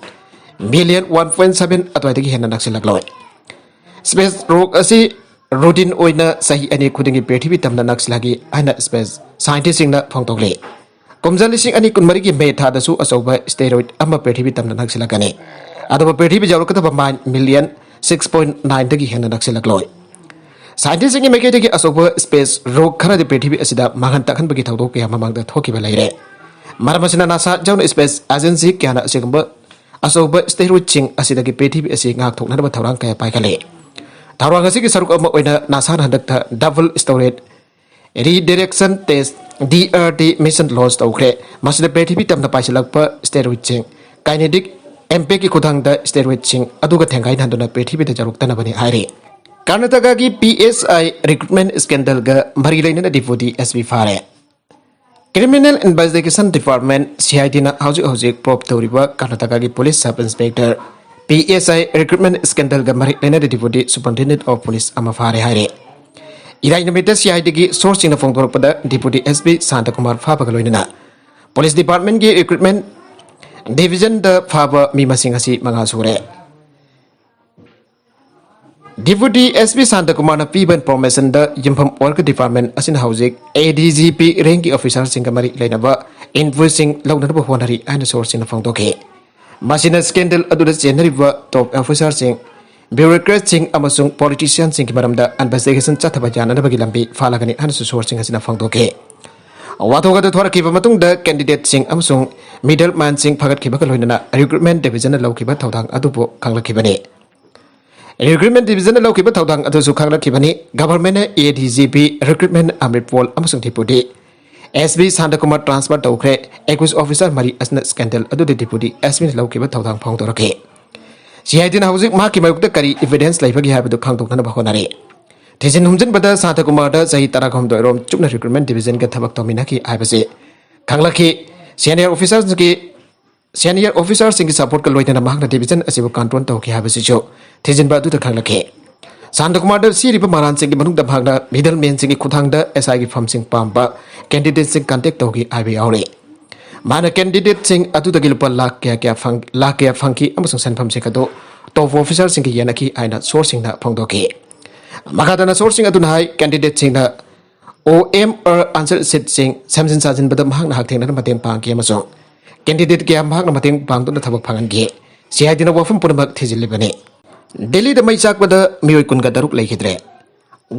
million one point seven ꯑꯗꯨꯋꯥꯏꯗꯒꯤ ꯍꯦꯟꯅ ꯅꯛꯁꯤꯜꯂꯛꯂꯣꯏ꯫ Space rock ꯑꯁꯤ routine ꯑꯣꯏꯅ ꯆꯍꯤ ꯑꯅꯤ ꯈꯨꯗꯤꯡꯒꯤ ꯄ꯭ꯔꯤꯊꯤꯕꯤ ꯇꯝꯅ ꯅꯛꯁꯤꯜꯂꯛꯏ ꯍꯥꯏꯅ space scientistꯁꯤꯡꯅ ꯐꯣꯡꯗꯣꯛꯂꯤ꯫ ꯀꯨꯝꯖꯥ ꯂꯤꯁꯤꯡ ꯑꯅꯤ ꯀꯨꯟꯃꯔꯤꯒꯤ ꯃꯦ ꯊꯥꯗꯁꯨ ꯑꯆꯧꯕ asteroid ꯑꯃ ꯄ꯭ꯔꯤꯊꯤꯕꯤ ꯇꯝꯅ ꯅꯛꯁꯤꯜꯂꯛꯀꯅꯤ꯫ ꯑꯗꯨꯕꯨ ꯄ꯭ꯔꯤꯊꯤꯕꯤ ꯌꯧꯔꯛꯀꯗꯕ mile million six point nineꯗꯒꯤ ꯍꯦꯟꯅ ꯅꯛꯁꯤꯜꯂꯛꯂꯣꯏ꯫ Scientistꯁꯤꯡꯒꯤ ꯃꯥꯏꯀꯩꯗꯒꯤ ꯑꯆꯧꯕ space rock ꯈꯔꯗꯤ ꯄ꯭ꯔꯤꯊꯤꯕꯤ ꯑꯁꯤꯗ ꯃꯥꯡꯍꯟ ꯇꯥꯛꯍꯟꯕꯒꯤ ꯊꯧꯗꯣꯛ ꯀꯌꯥ ꯃꯃꯥꯡꯗ ꯊꯣꯛꯈꯤꯕ ꯂꯩꯔꯦ꯫ ꯃꯔꯝ ꯑꯁꯤꯅ, NASA ꯌꯥꯎꯅ space agency ꯀꯌꯥꯅ ꯑꯁꯤꯒꯨꯝꯕ ꯑꯆꯧꯕ asteroidꯁꯤꯡ ꯑꯁꯤꯗꯒꯤ ꯄ꯭ꯔꯤꯊꯤꯕꯤ ꯑꯁꯤ ꯉꯥꯛꯊꯣꯛꯅꯅꯕ ꯊꯧꯔꯥꯡ ꯀꯌꯥ ꯄꯥꯏꯈꯠꯂꯤ꯫ ꯊꯧꯔꯥꯡ ꯑꯁꯤꯒꯤ ꯁꯔꯨꯛ ꯑꯃ ꯑꯣꯏꯅ, NASAꯅ ꯍꯟꯗꯛꯇ Double Asteroid Redirection Test, D R T, mission launch ꯇꯧꯈ꯭ꯔꯦ꯫ ꯃꯁꯤꯗ ꯄ꯭ꯔꯤꯊꯤꯕꯤ ꯇꯝꯅ ꯄꯥꯏꯁꯤꯜꯂꯛꯄ asteroidꯁꯤꯡ kinetic impactꯀꯤ ꯈꯨꯠꯊꯥꯡꯗ asteroidꯁꯤꯡ ꯑꯗꯨꯒ ꯊꯦꯡꯒꯥꯏꯅꯍꯟꯗꯨꯅ ꯄ꯭ꯔꯤꯊꯤꯕꯤꯗ ꯌꯧꯔꯛꯇꯅꯕꯅꯤ ꯍꯥꯏꯔꯤ꯫ ꯀꯔꯅꯥꯇꯀꯥꯒꯤ P S I recruitment scandalꯒ ꯃꯔꯤ ꯂꯩꯅꯅ Deputy S P ꯐꯥꯔꯦ꯫ Criminal Investigation Department, C I Dꯅ ꯍꯧꯖꯤꯛ ꯍꯧꯖꯤꯛ probe ꯇꯧꯔꯤꯕ ꯀꯔꯅꯥꯇꯀꯥꯒꯤ police sub inspector, P S I recruitment scandalꯒ ꯃꯔꯤ ꯂꯩꯅꯅ Deputy Superintendent of Police ꯑꯃ ꯐꯥꯔꯦ ꯍꯥꯏꯔꯦ꯫ ꯏꯔꯥꯏ ꯅꯨꯃꯤꯠꯇ C I Dꯒꯤ sourceꯁꯤꯡꯅ ꯐꯣꯡꯗꯣꯔꯛꯄꯗ, Deputy S P Shanta Kumar ꯐꯥꯕꯒ ꯂꯣꯏꯅꯅ ꯄꯨꯂꯤꯁ ꯗꯤꯄꯥꯔꯠꯃꯦꯟꯒꯤ ꯔꯤꯀ꯭ꯔꯨꯠꯃꯦꯟ ꯗꯤꯕꯤꯖꯟꯗ ꯐꯥꯕ ꯃꯤ ꯃꯁꯤꯡ ꯑꯁꯤ ꯃꯉꯥ ꯁꯨꯔꯦ꯫ ꯗꯤꯄꯨꯇꯤ ꯑꯦꯁ ꯄꯤ ꯁꯥꯟꯇꯀꯨꯃꯥꯔꯅ ꯄꯤꯕ ꯏꯟꯐꯣꯔꯃꯦꯁꯟꯗ ꯌꯨꯝꯐꯝ ꯑꯣꯏꯔꯒ ꯗꯤꯄꯥꯔꯠꯃꯦꯟ ꯑꯁꯤꯅ ꯍꯧꯖꯤꯛ ꯑꯦ ꯗꯤ ꯖꯤ ꯄꯤ ꯔꯦꯡꯒꯤ ꯑꯣꯐꯤꯁꯥꯔꯁꯤꯡꯒ ꯃꯔꯤ ꯂꯩꯅꯕ ꯏꯟꯄꯨꯠꯁꯤꯡ ꯂꯧꯅꯅꯕ ꯍꯣꯠꯅꯔꯤ ꯍꯥꯏꯅ ꯁꯣꯔꯁꯁꯤꯡꯅ ꯐꯣꯡꯗꯣꯛꯈꯤ꯫ ꯃꯁꯤꯅ ꯁ꯭ꯀꯦꯟꯗꯜ ꯑꯗꯨꯗ ꯆꯦꯟꯅꯔꯤꯕ ꯇꯣꯞ ꯑꯣꯐꯤꯁꯥꯔꯁꯤꯡ, ꯕ꯭ꯌꯨꯔꯣꯀ꯭ꯔꯦꯠꯁꯤꯡ ꯑꯃꯁꯨꯡ ꯄꯣꯂꯤꯇꯤꯁꯤꯌꯥꯟꯁꯤꯡꯒꯤ ꯃꯔꯝꯗ ꯏꯟꯚꯦꯁꯇꯤꯒꯦꯁꯟ ꯆꯠꯊꯕ ꯌꯥꯅꯅꯕꯒꯤ ꯂꯝꯕꯤ ꯐꯥꯂꯒꯅꯤ ꯍꯥꯏꯅꯁꯨ ꯁꯣꯔꯁꯁꯤꯡ ꯑꯁꯤꯅ ꯐꯣꯡꯗꯣꯛꯈꯤ꯫ ꯋꯥꯊꯣꯛ ꯑꯗꯨ ꯊꯣꯔꯛꯈꯤꯕ ꯃꯇꯨꯡꯗ ꯀꯦꯟꯗꯤꯗꯦꯠꯁꯤꯡ ꯑꯃꯁꯨꯡ ꯃꯤꯗꯜ ꯃꯦꯟꯁꯤꯡ ꯐꯒꯠꯈꯤꯕꯒ ꯂꯣꯏꯅꯅ ꯔꯤꯀ꯭ꯔꯨꯠꯃꯦꯟ ꯗꯤꯕꯤꯖꯟꯅ ꯂꯧꯈꯤꯕ ꯊꯧꯗꯥꯡ ꯑꯗꯨꯕꯨ ꯈꯪꯂꯛꯈꯤꯕꯅꯤ꯫ ꯔꯤꯀ꯭ꯔꯨꯠꯃꯦꯟ ꯗꯤꯕꯤꯖꯟꯅ ꯂꯧꯈꯤꯕ ꯊꯧꯗꯥꯡ ꯑꯗꯨꯁꯨ ꯈꯪꯂꯛꯈꯤꯕꯅꯤ꯫ ꯒꯚꯔꯟꯃꯦꯟꯅ ꯑꯦ ꯗꯤ ꯖꯤ ꯄꯤ ꯔꯤꯀ꯭ꯔꯨꯠꯃꯦꯟ ꯑꯃ꯭ꯔꯤꯠ ꯄꯣꯜ ꯑꯃꯁꯨꯡ ꯗꯤꯄꯨꯇꯤ ꯑꯦꯁ ꯄꯤ ꯁꯥꯟꯇꯀꯨꯃꯥꯔ ꯇ꯭ꯔꯥꯟꯁꯐꯔ ꯇꯧꯈ꯭ꯔꯦ꯫ ꯑꯦꯀ꯭ꯌꯨꯁ ꯑꯣꯐꯤꯁꯥꯔ ꯃꯔꯤ ꯑꯁꯤꯅ ꯁ꯭ꯀꯦꯟꯗꯜ ꯑꯗꯨꯗ ꯗꯤꯄꯨꯇꯤ ꯑꯦꯁ ꯄꯤꯅ ꯂꯧꯈꯤꯕ ꯊꯧꯗꯥꯡ ꯐꯣꯡꯗꯣꯔꯛꯈꯤ꯫ ꯁꯤ ꯑꯥꯏ ꯗꯤꯅ ꯍꯧꯖꯤꯛ ꯃꯍꯥꯛꯀꯤ ꯃꯥꯌꯣꯛꯇ ꯀꯔꯤ ꯏꯚꯤꯗꯦꯟꯁ ꯂꯩꯕꯒꯦ ꯍꯥꯏꯕꯗꯨ ꯈꯪꯗꯣꯛꯅꯅꯕ ꯍꯣꯠꯅꯔꯤ꯫ ꯊꯤꯖꯤꯟ ꯍꯨꯝꯖꯤꯟꯕꯗ ꯁꯥꯟꯇꯀꯨꯃꯥꯔꯗ ꯆꯍꯤ ꯇꯔꯥꯍꯨꯝꯗꯣꯏ ꯔꯣꯝ ꯆꯨꯞꯅ ꯔꯤꯀ꯭ꯔꯨꯠꯃꯦꯟ ꯗꯤꯕꯤꯖꯟꯒ ꯊꯕꯛ ꯇꯧꯃꯤꯟꯅꯈꯤ ꯍꯥꯏꯕꯁꯤ ꯈꯪꯂꯛꯈꯤ꯫ ꯁꯦꯅꯤꯌꯔ ꯑꯣꯐꯤꯁꯥꯔꯁꯤꯡꯒꯤ ꯁꯦꯅꯤꯌꯔ ꯑꯣꯐꯤꯁꯥꯔꯁꯤꯡꯒꯤ ꯁꯄꯣꯔꯠꯀ ꯂꯣꯏꯅꯅ ꯃꯍꯥꯛꯅ ꯗꯤꯕꯤꯖꯟ ꯑꯁꯤꯕꯨ ꯀꯟꯇ꯭ꯔꯣꯜ ꯇꯧꯈꯤ ꯍꯥꯏꯕꯁꯤꯁꯨ ꯊꯤꯖꯤꯟꯕ ꯑꯗꯨꯗ ꯈꯪꯂꯛꯈꯤ꯫ ꯁꯥꯟꯇꯀꯨꯃꯥꯔꯗ ꯁꯤꯔꯤꯕ ꯃꯔꯥꯟꯁꯤꯡꯒꯤ ꯃꯅꯨꯡꯗ ꯃꯍꯥꯛꯅ ꯃꯤꯗꯜ ꯃꯦꯟꯁꯤꯡꯒꯤ ꯈꯨꯠꯊꯥꯡꯗ ꯑꯦꯁ ꯑꯥꯏꯒꯤ ꯐꯝꯁꯤꯡ ꯄꯥꯝꯕ ꯀꯦꯟꯗꯤꯗꯦꯠꯁꯤꯡ ꯀꯟꯇꯦꯛ ꯇꯧꯈꯤ ꯍꯥꯏꯕ ꯌꯥꯎꯔꯤ꯫ ꯃꯍꯥꯛꯅ ꯀꯦꯟꯗꯤꯗꯦꯠꯁꯤꯡ ꯑꯗꯨꯗꯒꯤ ꯂꯨꯄꯥ ꯂꯥꯈ ꯀꯌꯥ ꯀꯌꯥ ꯐꯪ-, ꯂꯥꯈ ꯀꯌꯥ ꯐꯪꯈꯤ ꯑꯃꯁꯨꯡ ꯁꯦꯟꯐꯝꯁꯤꯡ ꯑꯗꯨ ꯇꯣꯞ ꯑꯣꯐꯤꯁꯥꯔꯁꯤꯡꯒ ꯌꯦꯟꯅꯈꯤ ꯍꯥꯏꯅ ꯁꯣꯔꯁꯁꯤꯡꯅ ꯐꯣꯡꯗꯣꯛꯈꯤ꯫ ꯃꯈꯥ ꯇꯥꯅ ꯁꯣꯔꯁꯁꯤꯡ ꯑꯗꯨꯅ ꯍꯥꯏ, ꯀꯦꯟꯗꯤꯗꯦꯠꯁꯤꯡꯅ ꯑꯣ ꯑꯦꯝ ꯑꯥꯔ ꯑꯟꯁꯔ ꯁꯤꯠꯁꯤꯡ ꯁꯦꯝꯖꯤꯟ ꯁꯥꯖꯤꯟꯕꯗ ꯃꯍꯥꯛꯅ ꯍꯛꯊꯦꯡꯅꯅ ꯃꯇꯦꯡ ꯄꯥꯡꯈꯤ ꯑꯃꯁꯨꯡ ꯀꯦꯟꯗꯤꯗꯦꯠ ꯀꯌꯥ ꯃꯍꯥꯛꯅ ꯃꯇꯦꯡ ꯄꯥꯡꯗꯨꯅ ꯊꯕꯛ ꯐꯪꯍꯟꯈꯤ꯫ ꯁꯤ ꯑꯥꯏ ꯗꯤꯅ ꯋꯥꯐꯝ ꯄꯨꯝꯅꯃꯛ ꯊꯤꯖꯤꯜꯂꯤꯕꯅꯤ꯫ ꯗꯦꯜꯂꯤꯗ ꯃꯩ ꯆꯥꯛꯄꯗ ꯃꯤꯑꯣꯏ ꯀꯨꯟꯒ ꯇꯔꯨꯛ ꯂꯩꯈꯤꯗ꯭ꯔꯦ꯫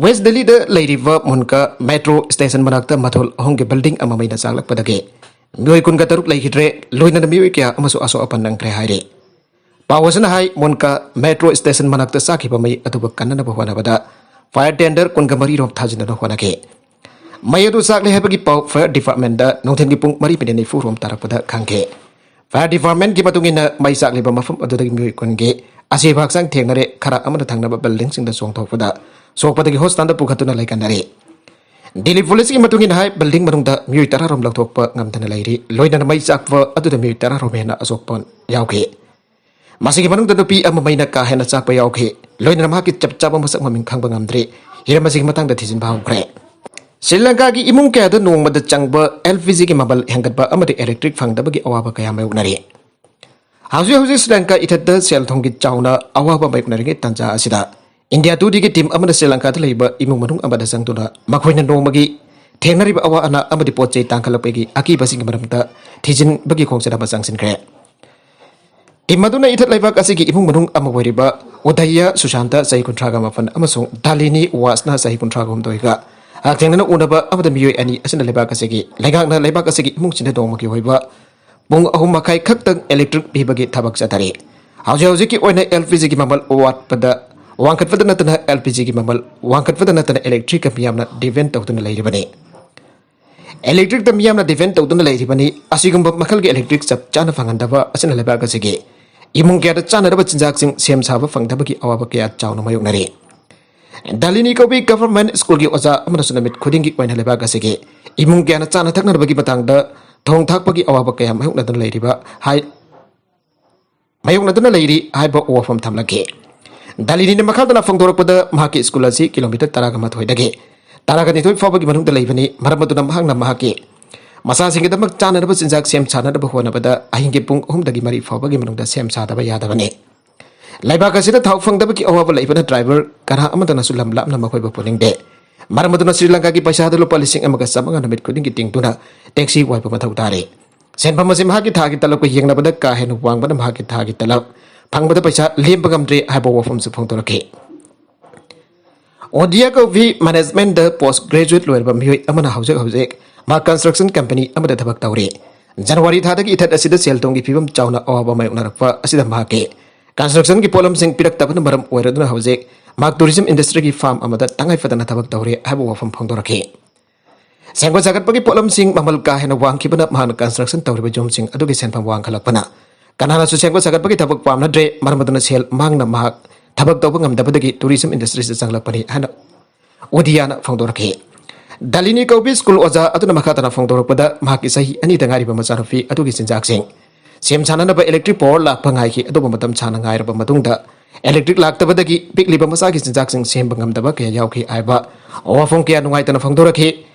ꯋꯦꯁ ꯗꯦꯜꯂꯤꯗ ꯂꯩꯔꯤꯕ ꯃꯨꯟꯀꯥ ꯃꯦꯇ꯭ꯔꯣ ꯁ꯭ꯇꯦꯁꯟ ꯃꯅꯥꯛꯇ ꯃꯊꯣꯜ ꯑꯍꯨꯝꯒꯤ ꯕꯤꯜꯗꯤꯡ ꯑꯃ ꯃꯩꯅ ꯆꯥꯛꯂꯛꯄꯗꯒꯤ ꯃꯤꯑꯣꯏ ꯀꯨꯟꯒ ꯇꯔꯨꯛ ꯂꯩꯈꯤꯗ꯭ꯔꯦ, ꯂꯣꯏꯅꯅ ꯃꯤꯑꯣꯏ ꯀꯌꯥ ꯑꯃꯁꯨ ꯑꯁꯣꯛ ꯑꯄꯟ ꯅꯪꯈ꯭ꯔꯦ ꯍꯥꯏꯔꯤ꯫ ꯄꯥꯎ ꯑꯁꯤꯅ ꯍꯥꯏ, ꯃꯨꯟꯀꯥ ꯃꯦꯇ꯭ꯔꯣ ꯁ꯭ꯇꯦꯁꯟ ꯃꯅꯥꯛꯇ ꯆꯥꯛꯈꯤꯕ ꯃꯩ ꯑꯗꯨꯕꯨ ꯀꯟꯅꯅꯕ ꯍꯣꯠꯅꯕꯗ ꯐꯥꯌꯔ ꯇꯦꯟꯗꯔ ꯀꯨꯟꯒ ꯃꯔꯤ ꯔꯣꯝ ꯊꯥꯖꯤꯟꯗꯨꯅ ꯍꯣꯠꯅꯈꯤ꯫ ꯃꯩ ꯑꯗꯨ ꯆꯥꯛꯂꯦ ꯍꯥꯏꯕꯒꯤ ꯄꯥꯎ ꯐꯥꯌꯔ ꯗꯤꯄꯥꯔꯠꯃꯦꯟꯗ ꯅꯨꯡꯊꯤꯜꯒꯤ ꯄꯨꯡ ꯃꯔꯤ ꯃꯤꯅꯤꯠ ꯅꯤꯐꯨ ꯔꯣꯝ ꯇꯥꯔꯛꯄꯗ ꯈꯪꯈꯤ꯫ ꯐꯥꯌꯔ ꯗꯤꯄꯥꯔꯠꯃꯦꯟꯒꯤ ꯃꯇꯨꯡ ꯏꯟꯅ ꯃꯩ ꯆꯥꯛꯂꯤꯕ ꯃꯐꯝ ꯑꯗꯨꯗꯒꯤ ꯃꯤꯑꯣꯏ ꯀꯨꯟꯒꯤ ꯑꯁꯤꯕ ꯍꯛꯆꯥꯡ ꯊꯦꯡꯅꯔꯦ, ꯈꯔ ꯑꯃꯅ ꯊꯪꯅꯕ ꯕꯤꯜꯗꯤꯡꯁꯤꯡꯗ ꯆꯣꯡꯊꯣꯛꯄꯗ ꯁꯣꯛꯄꯗꯒꯤ ꯍꯣꯁꯄꯤꯇꯥꯜꯗ ꯄꯨꯈꯠꯇꯨꯅ ꯂꯩꯀꯟꯅꯔꯤ꯫ ꯗꯤꯜꯂꯤ ꯄꯨꯂꯤꯁꯀꯤ ꯃꯇꯨꯡ ꯏꯟꯅ ꯍꯥꯏ, ꯕꯤꯜꯗꯤꯡ ꯃꯅꯨꯡꯗ ꯃꯤꯑꯣꯏ ꯇꯔꯥ ꯔꯣꯝ ꯂꯧꯊꯣꯛꯄ ꯉꯝꯗꯅ ꯂꯩꯔꯤ, ꯂꯣꯏꯅꯅ ꯃꯩ ꯆꯥꯛꯄ ꯑꯗꯨꯗ ꯃꯤꯑꯣꯏ ꯇꯔꯥ ꯔꯣꯝ ꯍꯦꯟꯅ ꯑꯁꯣꯛꯄ ꯌꯥꯎꯈꯤ꯫ ꯃꯁꯤꯒꯤ ꯃꯅꯨꯡꯗ ꯅꯨꯄꯤ ꯑꯃ ꯃꯩꯅ ꯀꯥ ꯍꯦꯟꯅ ꯆꯥꯛꯄ ꯌꯥꯎꯈꯤ꯫ ꯂꯣꯏꯅꯅ ꯃꯍꯥꯛꯀꯤ ꯆꯞ ꯆꯥꯕ ꯃꯁꯛ ꯃꯃꯤꯡ ꯈꯪꯕ ꯉꯝꯗ꯭ꯔꯤ꯫ ꯍꯤꯔꯝ ꯑꯁꯤꯒꯤ ꯃꯇꯥꯡꯗ ꯊꯤꯖꯤꯟꯕ ꯍꯧꯈ꯭ꯔꯦ꯫ ꯁ꯭ꯔꯤ ꯂꯪꯀꯥꯒꯤ ꯏꯃꯨꯡ ꯀꯌꯥꯗ ꯅꯣꯡꯃꯗ ꯆꯪꯕ ꯑꯦꯜ ꯄꯤ ꯖꯤꯒꯤ ꯃꯃꯜ ꯍꯦꯟꯒꯠꯄ ꯑꯃꯗꯤ ꯏꯂꯦꯛꯇ꯭ꯔꯤꯛ ꯐꯪꯗꯕꯒꯤ ꯑꯋꯥꯕ ꯀꯌꯥ ꯃꯥꯌꯣꯛꯅꯔꯤ꯫ ꯍꯧꯖꯤꯛ ꯍꯧꯖꯤꯛ ꯁ꯭ꯔꯤ ꯂꯪꯀꯥ ꯏꯊꯠꯇ ꯁꯦꯜ ꯊꯨꯝꯒꯤ ꯆꯥꯎꯅ ꯑꯋꯥꯕ ꯃꯥꯌꯣꯛꯅꯔꯤꯉꯩ ꯇꯥꯟꯖꯥ ꯑꯁꯤꯗ, ꯏꯟꯗꯤꯌꯥ ꯇꯨꯗꯦꯒꯤ ꯇꯤꯝ ꯑꯃꯅ ꯁ꯭ꯔꯤ ꯂꯪꯀꯥꯗ ꯂꯩꯕ ꯏꯃꯨꯡ ꯃꯅꯨꯡ ꯑꯃꯗ ꯆꯪꯗꯨꯅ ꯃꯈꯣꯏꯅ ꯅꯣꯡꯃꯒꯤ ꯊꯦꯡꯅꯔꯤꯕ ꯑꯋꯥ ꯑꯅꯥ ꯑꯃꯗꯤ ꯄꯣꯠ ꯆꯩ ꯇꯥꯡꯈꯠꯂꯛꯄꯒꯤ ꯑꯀꯤꯕꯁꯤꯡꯒꯤ ꯃꯔꯝꯗ ꯊꯤꯖꯤꯟꯕꯒꯤ ꯈꯣꯡꯆꯠ ꯑꯃ ꯆꯪꯁꯤꯟꯈ꯭ꯔꯦ꯫ ꯇꯤꯝ ꯑꯗꯨꯅ ꯏꯊꯠ ꯂꯩꯕꯥꯛ ꯑꯁꯤꯒꯤ ꯏꯃꯨꯡ ꯃꯅꯨꯡ ꯑꯃ ꯑꯣꯏꯔꯤꯕ ꯎꯗꯌ ꯁꯨꯁꯥꯟꯇ, ꯆꯍꯤ ꯀꯨꯟꯊ꯭ꯔꯥꯒ ꯃꯥꯄꯟ, ꯑꯃꯁꯨꯡ ꯗꯥꯂꯤꯅꯤ ꯋꯥꯁꯅ, ꯆꯍꯤ ꯀꯨꯟꯊ꯭ꯔꯥꯒ ꯍꯨꯝꯗꯣꯏꯒ ꯍꯛꯊꯦꯡꯅꯅ ꯎꯅꯕ ꯑꯃꯗ ꯃꯤꯑꯣꯏ ꯑꯅꯤ ꯑꯁꯤꯅ ꯂꯩꯕꯥꯛ ꯑꯁꯤꯒꯤ ꯂꯩꯉꯥꯛꯅ ꯂꯩꯕꯥꯛ ꯑꯁꯤꯒꯤ ꯏꯃꯨꯡꯁꯤꯡꯗ ꯅꯣꯡꯃꯒꯤ ꯑꯣꯏꯕ ꯄꯨꯡ ꯑꯍꯨꯝ ꯃꯈꯥꯏ ꯈꯛꯇꯪ ꯏꯂꯦꯛꯇ꯭ꯔꯤꯛ ꯄꯤꯕꯒꯤ ꯊꯕꯛ ꯆꯠꯊꯔꯤ꯫ ꯍꯧꯖꯤꯛ ꯍꯧꯖꯤꯛꯀꯤ ꯑꯣꯏꯅ ꯑꯦꯜ ꯄꯤ ꯖꯤꯒꯤ ꯃꯃꯜ ꯋꯥꯠꯄꯗ, ꯋꯥꯡꯈꯠꯄꯗ ꯅꯠꯇꯅ ꯑꯦꯜ ꯄꯤ ꯖꯤꯒꯤ ꯃꯃꯜ ꯋꯥꯡꯈꯠꯄꯗ ꯅꯠꯇꯅ ꯏꯂꯦꯛꯇ꯭ꯔꯤꯛꯀ ꯃꯤꯌꯥꯝꯅ ꯗꯤꯄꯦꯟ ꯇꯧꯗꯨꯅ ꯂꯩꯔꯤꯕꯅꯤ꯫ ꯏꯂꯦꯛꯇ꯭ꯔꯤꯛꯇ ꯃꯤꯌꯥꯝꯅ ꯗꯤꯄꯦꯟ ꯇꯧꯗꯨꯅ ꯂꯩꯔꯤꯕꯅꯤ꯫ ꯑꯁꯤꯒꯨꯝꯕ ꯃꯈꯜꯒꯤ ꯏꯂꯦꯛꯇ꯭ꯔꯤꯛ ꯆꯞ ꯆꯥꯅ ꯐꯪꯍꯟꯗꯕ ꯑꯁꯤꯅ ꯂꯩꯕꯥꯛ ꯑꯁꯤꯒꯤ ꯏꯃꯨꯡ ꯀꯌꯥꯗ ꯆꯥꯅꯅꯕ ꯆꯤꯟꯖꯥꯛꯁꯤꯡ ꯁꯦꯝ ꯁꯥꯕ ꯐꯪꯗꯕꯒꯤ ꯑꯋꯥꯕ ꯀꯌꯥ ꯆꯥꯎꯅ ꯃꯥꯌꯣꯛꯅꯔꯤ꯫ ꯗꯥꯂꯤꯅꯤ ꯀꯧꯕꯤ ꯒꯚꯔꯟꯃꯦꯟꯠ ꯁ꯭ꯀꯨꯜꯒꯤ ꯑꯣꯖꯥ ꯑꯃꯅꯁꯨ ꯅꯨꯃꯤꯠ ꯈꯨꯗꯤꯡꯒꯤ ꯑꯣꯏꯅ ꯂꯩꯕꯥꯛ ꯑꯁꯤꯒꯤ ꯏꯃꯨꯡ ꯀꯌꯥꯅ ꯆꯥꯅ ꯊꯛꯅꯅꯕꯒꯤ ꯃꯇꯥꯡꯗ ꯊꯣꯡ ꯊꯥꯛꯄꯒꯤ ꯑꯋꯥꯕ ꯀꯌꯥ ꯃꯥꯌꯣꯛꯅꯗꯨꯅ ꯂꯩꯔꯤꯕ ꯍꯥꯏ, ꯃꯥꯌꯣꯛꯅꯗꯨꯅ ꯂꯩꯔꯤ ꯍꯥꯏꯕ ꯋꯥꯐꯝ ꯊꯝꯂꯛꯈꯤ꯫ ꯗꯥꯂꯤꯅꯤꯅ ꯃꯈꯥ ꯇꯥꯅ ꯐꯣꯡꯗꯣꯔꯛꯄꯗ, ꯃꯍꯥꯛꯀꯤ ꯁ꯭ꯀꯨꯜ ꯑꯁꯤ ꯀꯤꯂꯣꯃꯤꯇꯔ ꯇꯔꯥꯒ ꯃꯥꯊꯣꯏꯗꯒꯤ ꯇꯔꯥꯒ ꯅꯤꯊꯣꯏ ꯐꯥꯎꯕꯒꯤ ꯃꯅꯨꯡꯗ ꯂꯩꯕꯅꯤ꯫ ꯃꯔꯝ ꯑꯗꯨꯅ ꯃꯍꯥꯛꯅ ꯃꯍꯥꯛꯀꯤ ꯃꯆꯥꯁꯤꯡꯒꯤꯗꯃꯛ ꯆꯥꯅꯅꯕ ꯆꯤꯟꯖꯥꯛ ꯁꯦꯝ ꯁꯥꯅꯅꯕ ꯍꯣꯠꯅꯕꯗ ꯑꯍꯤꯡꯒꯤ ꯄꯨꯡ ꯑꯍꯨꯝꯗꯒꯤ ꯃꯔꯤ ꯐꯥꯎꯕꯒꯤ ꯃꯅꯨꯡꯗ ꯁꯦꯝ ꯁꯥꯗꯕ ꯌꯥꯗꯕꯅꯤ꯫ ꯂꯩꯕꯥꯛ ꯑꯁꯤꯗ ꯊꯥꯎ ꯐꯪꯗꯕꯒꯤ ꯑꯋꯥꯕ ꯂꯩꯕꯅ ꯗ꯭ꯔꯥꯏꯚꯔ ꯀꯅꯥ ꯑꯃꯠꯇꯅꯁꯨ ꯂꯝ ꯂꯥꯞꯅ ꯃꯈꯣꯏꯕꯨ ꯄꯨꯅꯤꯡꯗꯦ꯫ ꯃꯔꯝ ꯑꯗꯨꯅ ꯁ꯭ꯔꯤ ꯂꯪꯀꯥꯒꯤ ꯄꯩꯁꯥꯗ ꯂꯨꯄꯥ ꯂꯤꯁꯤꯡ ꯑꯃꯒ ꯆꯥꯃꯉꯥ ꯅꯨꯃꯤꯠ ꯈꯨꯗꯤꯡꯒꯤ ꯇꯤꯡꯗꯨꯅ ꯇꯦꯛꯁꯤ ꯋꯥꯏꯕ ꯃꯊꯧ ꯇꯥꯔꯤ꯫ ꯁꯦꯟꯐꯝ ꯑꯁꯤ ꯃꯍꯥꯛꯀꯤ ꯊꯥꯒꯤ ꯇꯂꯕꯒ ꯌꯦꯡꯅꯕꯗ ꯀꯥ ꯍꯦꯟꯅ ꯋꯥꯡꯕꯅ ꯃꯍꯥꯛꯀꯤ ꯊꯥꯒꯤ ꯇꯂꯕ ꯐꯪꯕꯗ ꯄꯩꯁꯥ ꯂꯦꯝꯕ ꯉꯝꯗ꯭ꯔꯦ ꯍꯥꯏꯕ ꯋꯥꯐꯝꯁꯨ ꯐꯣꯡꯗꯣꯔꯛꯈꯤ꯫ ꯑꯣꯗꯤꯌꯥ ꯀꯧꯕꯤ ꯃꯦꯅꯦꯖꯃꯦꯟꯠꯇ ꯄꯣꯁꯠ ꯒ꯭ꯔꯦꯖꯨꯑꯦꯠ ꯂꯣꯏꯔꯕ ꯃꯤꯑꯣꯏ ꯑꯃꯅ ꯍꯧꯖꯤꯛ ꯍꯧꯖꯤꯛ ꯃꯍꯥꯛ ꯀꯟꯁꯇ꯭ꯔꯛꯁꯟ ꯀꯝꯄꯅꯤ ꯑꯃꯗ ꯊꯕꯛ ꯇꯧꯔꯤ꯫ ꯖꯅꯋꯥꯔꯤ ꯊꯥꯗꯒꯤ ꯏꯊꯠ ꯑꯁꯤꯗ ꯁꯦꯜ ꯊꯨꯝꯒꯤ ꯐꯤꯕꯝ ꯆꯥꯎꯅ ꯑꯋꯥꯕ ꯃꯥꯌꯣꯛꯅꯔꯛꯄ ꯑꯁꯤꯗ ꯃꯍꯥꯛꯀꯤ ꯀꯟꯁꯇ꯭ꯔꯛꯁꯟꯒꯤ ꯄꯣꯠꯂꯝꯁꯤꯡ ꯄꯤꯔꯛꯇꯕꯅ ꯃꯔꯝ ꯑꯣꯏꯔꯗꯨꯅ ꯍꯧꯖꯤꯛ ꯃꯍꯥꯛ ꯇꯨꯔꯤꯖꯝ ꯏꯟꯗꯁꯇ꯭ꯔꯤꯒꯤ ꯐꯥꯔꯝ ꯑꯃꯗ ꯇꯉꯥꯏ ꯐꯗꯅ ꯊꯕꯛ ꯇꯧꯔꯤ ꯍꯥꯏꯕ ꯋꯥꯐꯝ ꯐꯣꯡꯗꯣꯔꯛꯈꯤ꯫ ꯁꯦꯝꯒꯠ ꯁꯥꯒꯠꯄꯒꯤ ꯄꯣꯠꯂꯝꯁꯤꯡ ꯃꯃꯜ ꯀꯥ ꯍꯦꯟꯅ ꯋꯥꯡꯈꯤꯕꯅ ꯃꯍꯥꯛꯅ ꯀꯟꯁꯇ꯭ꯔꯛꯁꯟ ꯇꯧꯔꯤꯕ ꯌꯨꯝꯁꯤꯡ ꯑꯗꯨꯒꯤ ꯁꯦꯟꯐꯝ ꯋꯥꯡꯈꯠꯂꯛꯄꯅ ꯀꯅꯥꯅꯁꯨ ꯁꯦꯝꯒꯠ ꯁꯥꯒꯠꯄꯒꯤ ꯊꯕꯛ ꯄꯥꯝꯅꯗ꯭ꯔꯦ꯫ ꯃꯔꯝ ꯑꯗꯨꯅ ꯁꯦꯜ ꯃꯥꯡꯅ ꯃꯍꯥꯛ ꯊꯕꯛ ꯇꯧꯕ ꯉꯝꯗꯕꯗꯒꯤ ꯇꯨꯔꯤꯖꯝ ꯏꯟꯗꯁꯇ꯭ꯔꯤꯁꯤꯗ ꯆꯪꯂꯛꯄꯅꯤ ꯍꯥꯏꯅ ꯎꯗꯤꯌꯥꯅ ꯐꯣꯡꯗꯣꯔꯛꯈꯤ꯫ ꯗꯥꯂꯤꯅꯤ ꯀꯧꯕꯤ ꯁ꯭ꯀꯨꯜ ꯑꯣꯖꯥ ꯑꯗꯨꯅ ꯃꯈꯥ ꯇꯥꯅ ꯐꯣꯡꯗꯣꯔꯛꯄꯗ, ꯃꯍꯥꯛꯀꯤ ꯆꯍꯤ ꯑꯅꯤꯗ ꯉꯥꯏꯔꯤꯕ ꯃꯆꯥꯅꯨꯄꯤ ꯑꯗꯨꯒꯤ ꯆꯤꯟꯖꯥꯛꯁꯤꯡ ꯁꯦꯝ ꯁꯥꯅꯅꯕ ꯏꯂꯦꯛꯇ꯭ꯔꯤꯛ ꯄꯥꯋꯔ ꯂꯥꯛꯄ ꯉꯥꯏꯈꯤ꯫ ꯑꯗꯨꯕꯨ ꯃꯇꯝ ꯁꯥꯡꯅ ꯉꯥꯏꯔꯕ ꯃꯇꯨꯡꯗ ꯏꯂꯦꯛꯇ꯭ꯔꯤꯛ ꯂꯥꯛꯇꯕꯗꯒꯤ ꯄꯤꯛꯂꯤꯕ ꯃꯆꯥꯒꯤ ꯆꯤꯟꯖꯥꯛꯁꯤꯡ ꯁꯦꯝꯕ ꯉꯝꯗꯕ ꯀꯌꯥ ꯌꯥꯎꯈꯤ ꯍꯥꯏꯕ ꯋꯥꯐꯝ ꯀꯌꯥ ꯅꯨꯡꯉꯥꯏꯇꯅ ꯐꯣꯡꯗꯣꯔꯛꯈꯤ꯫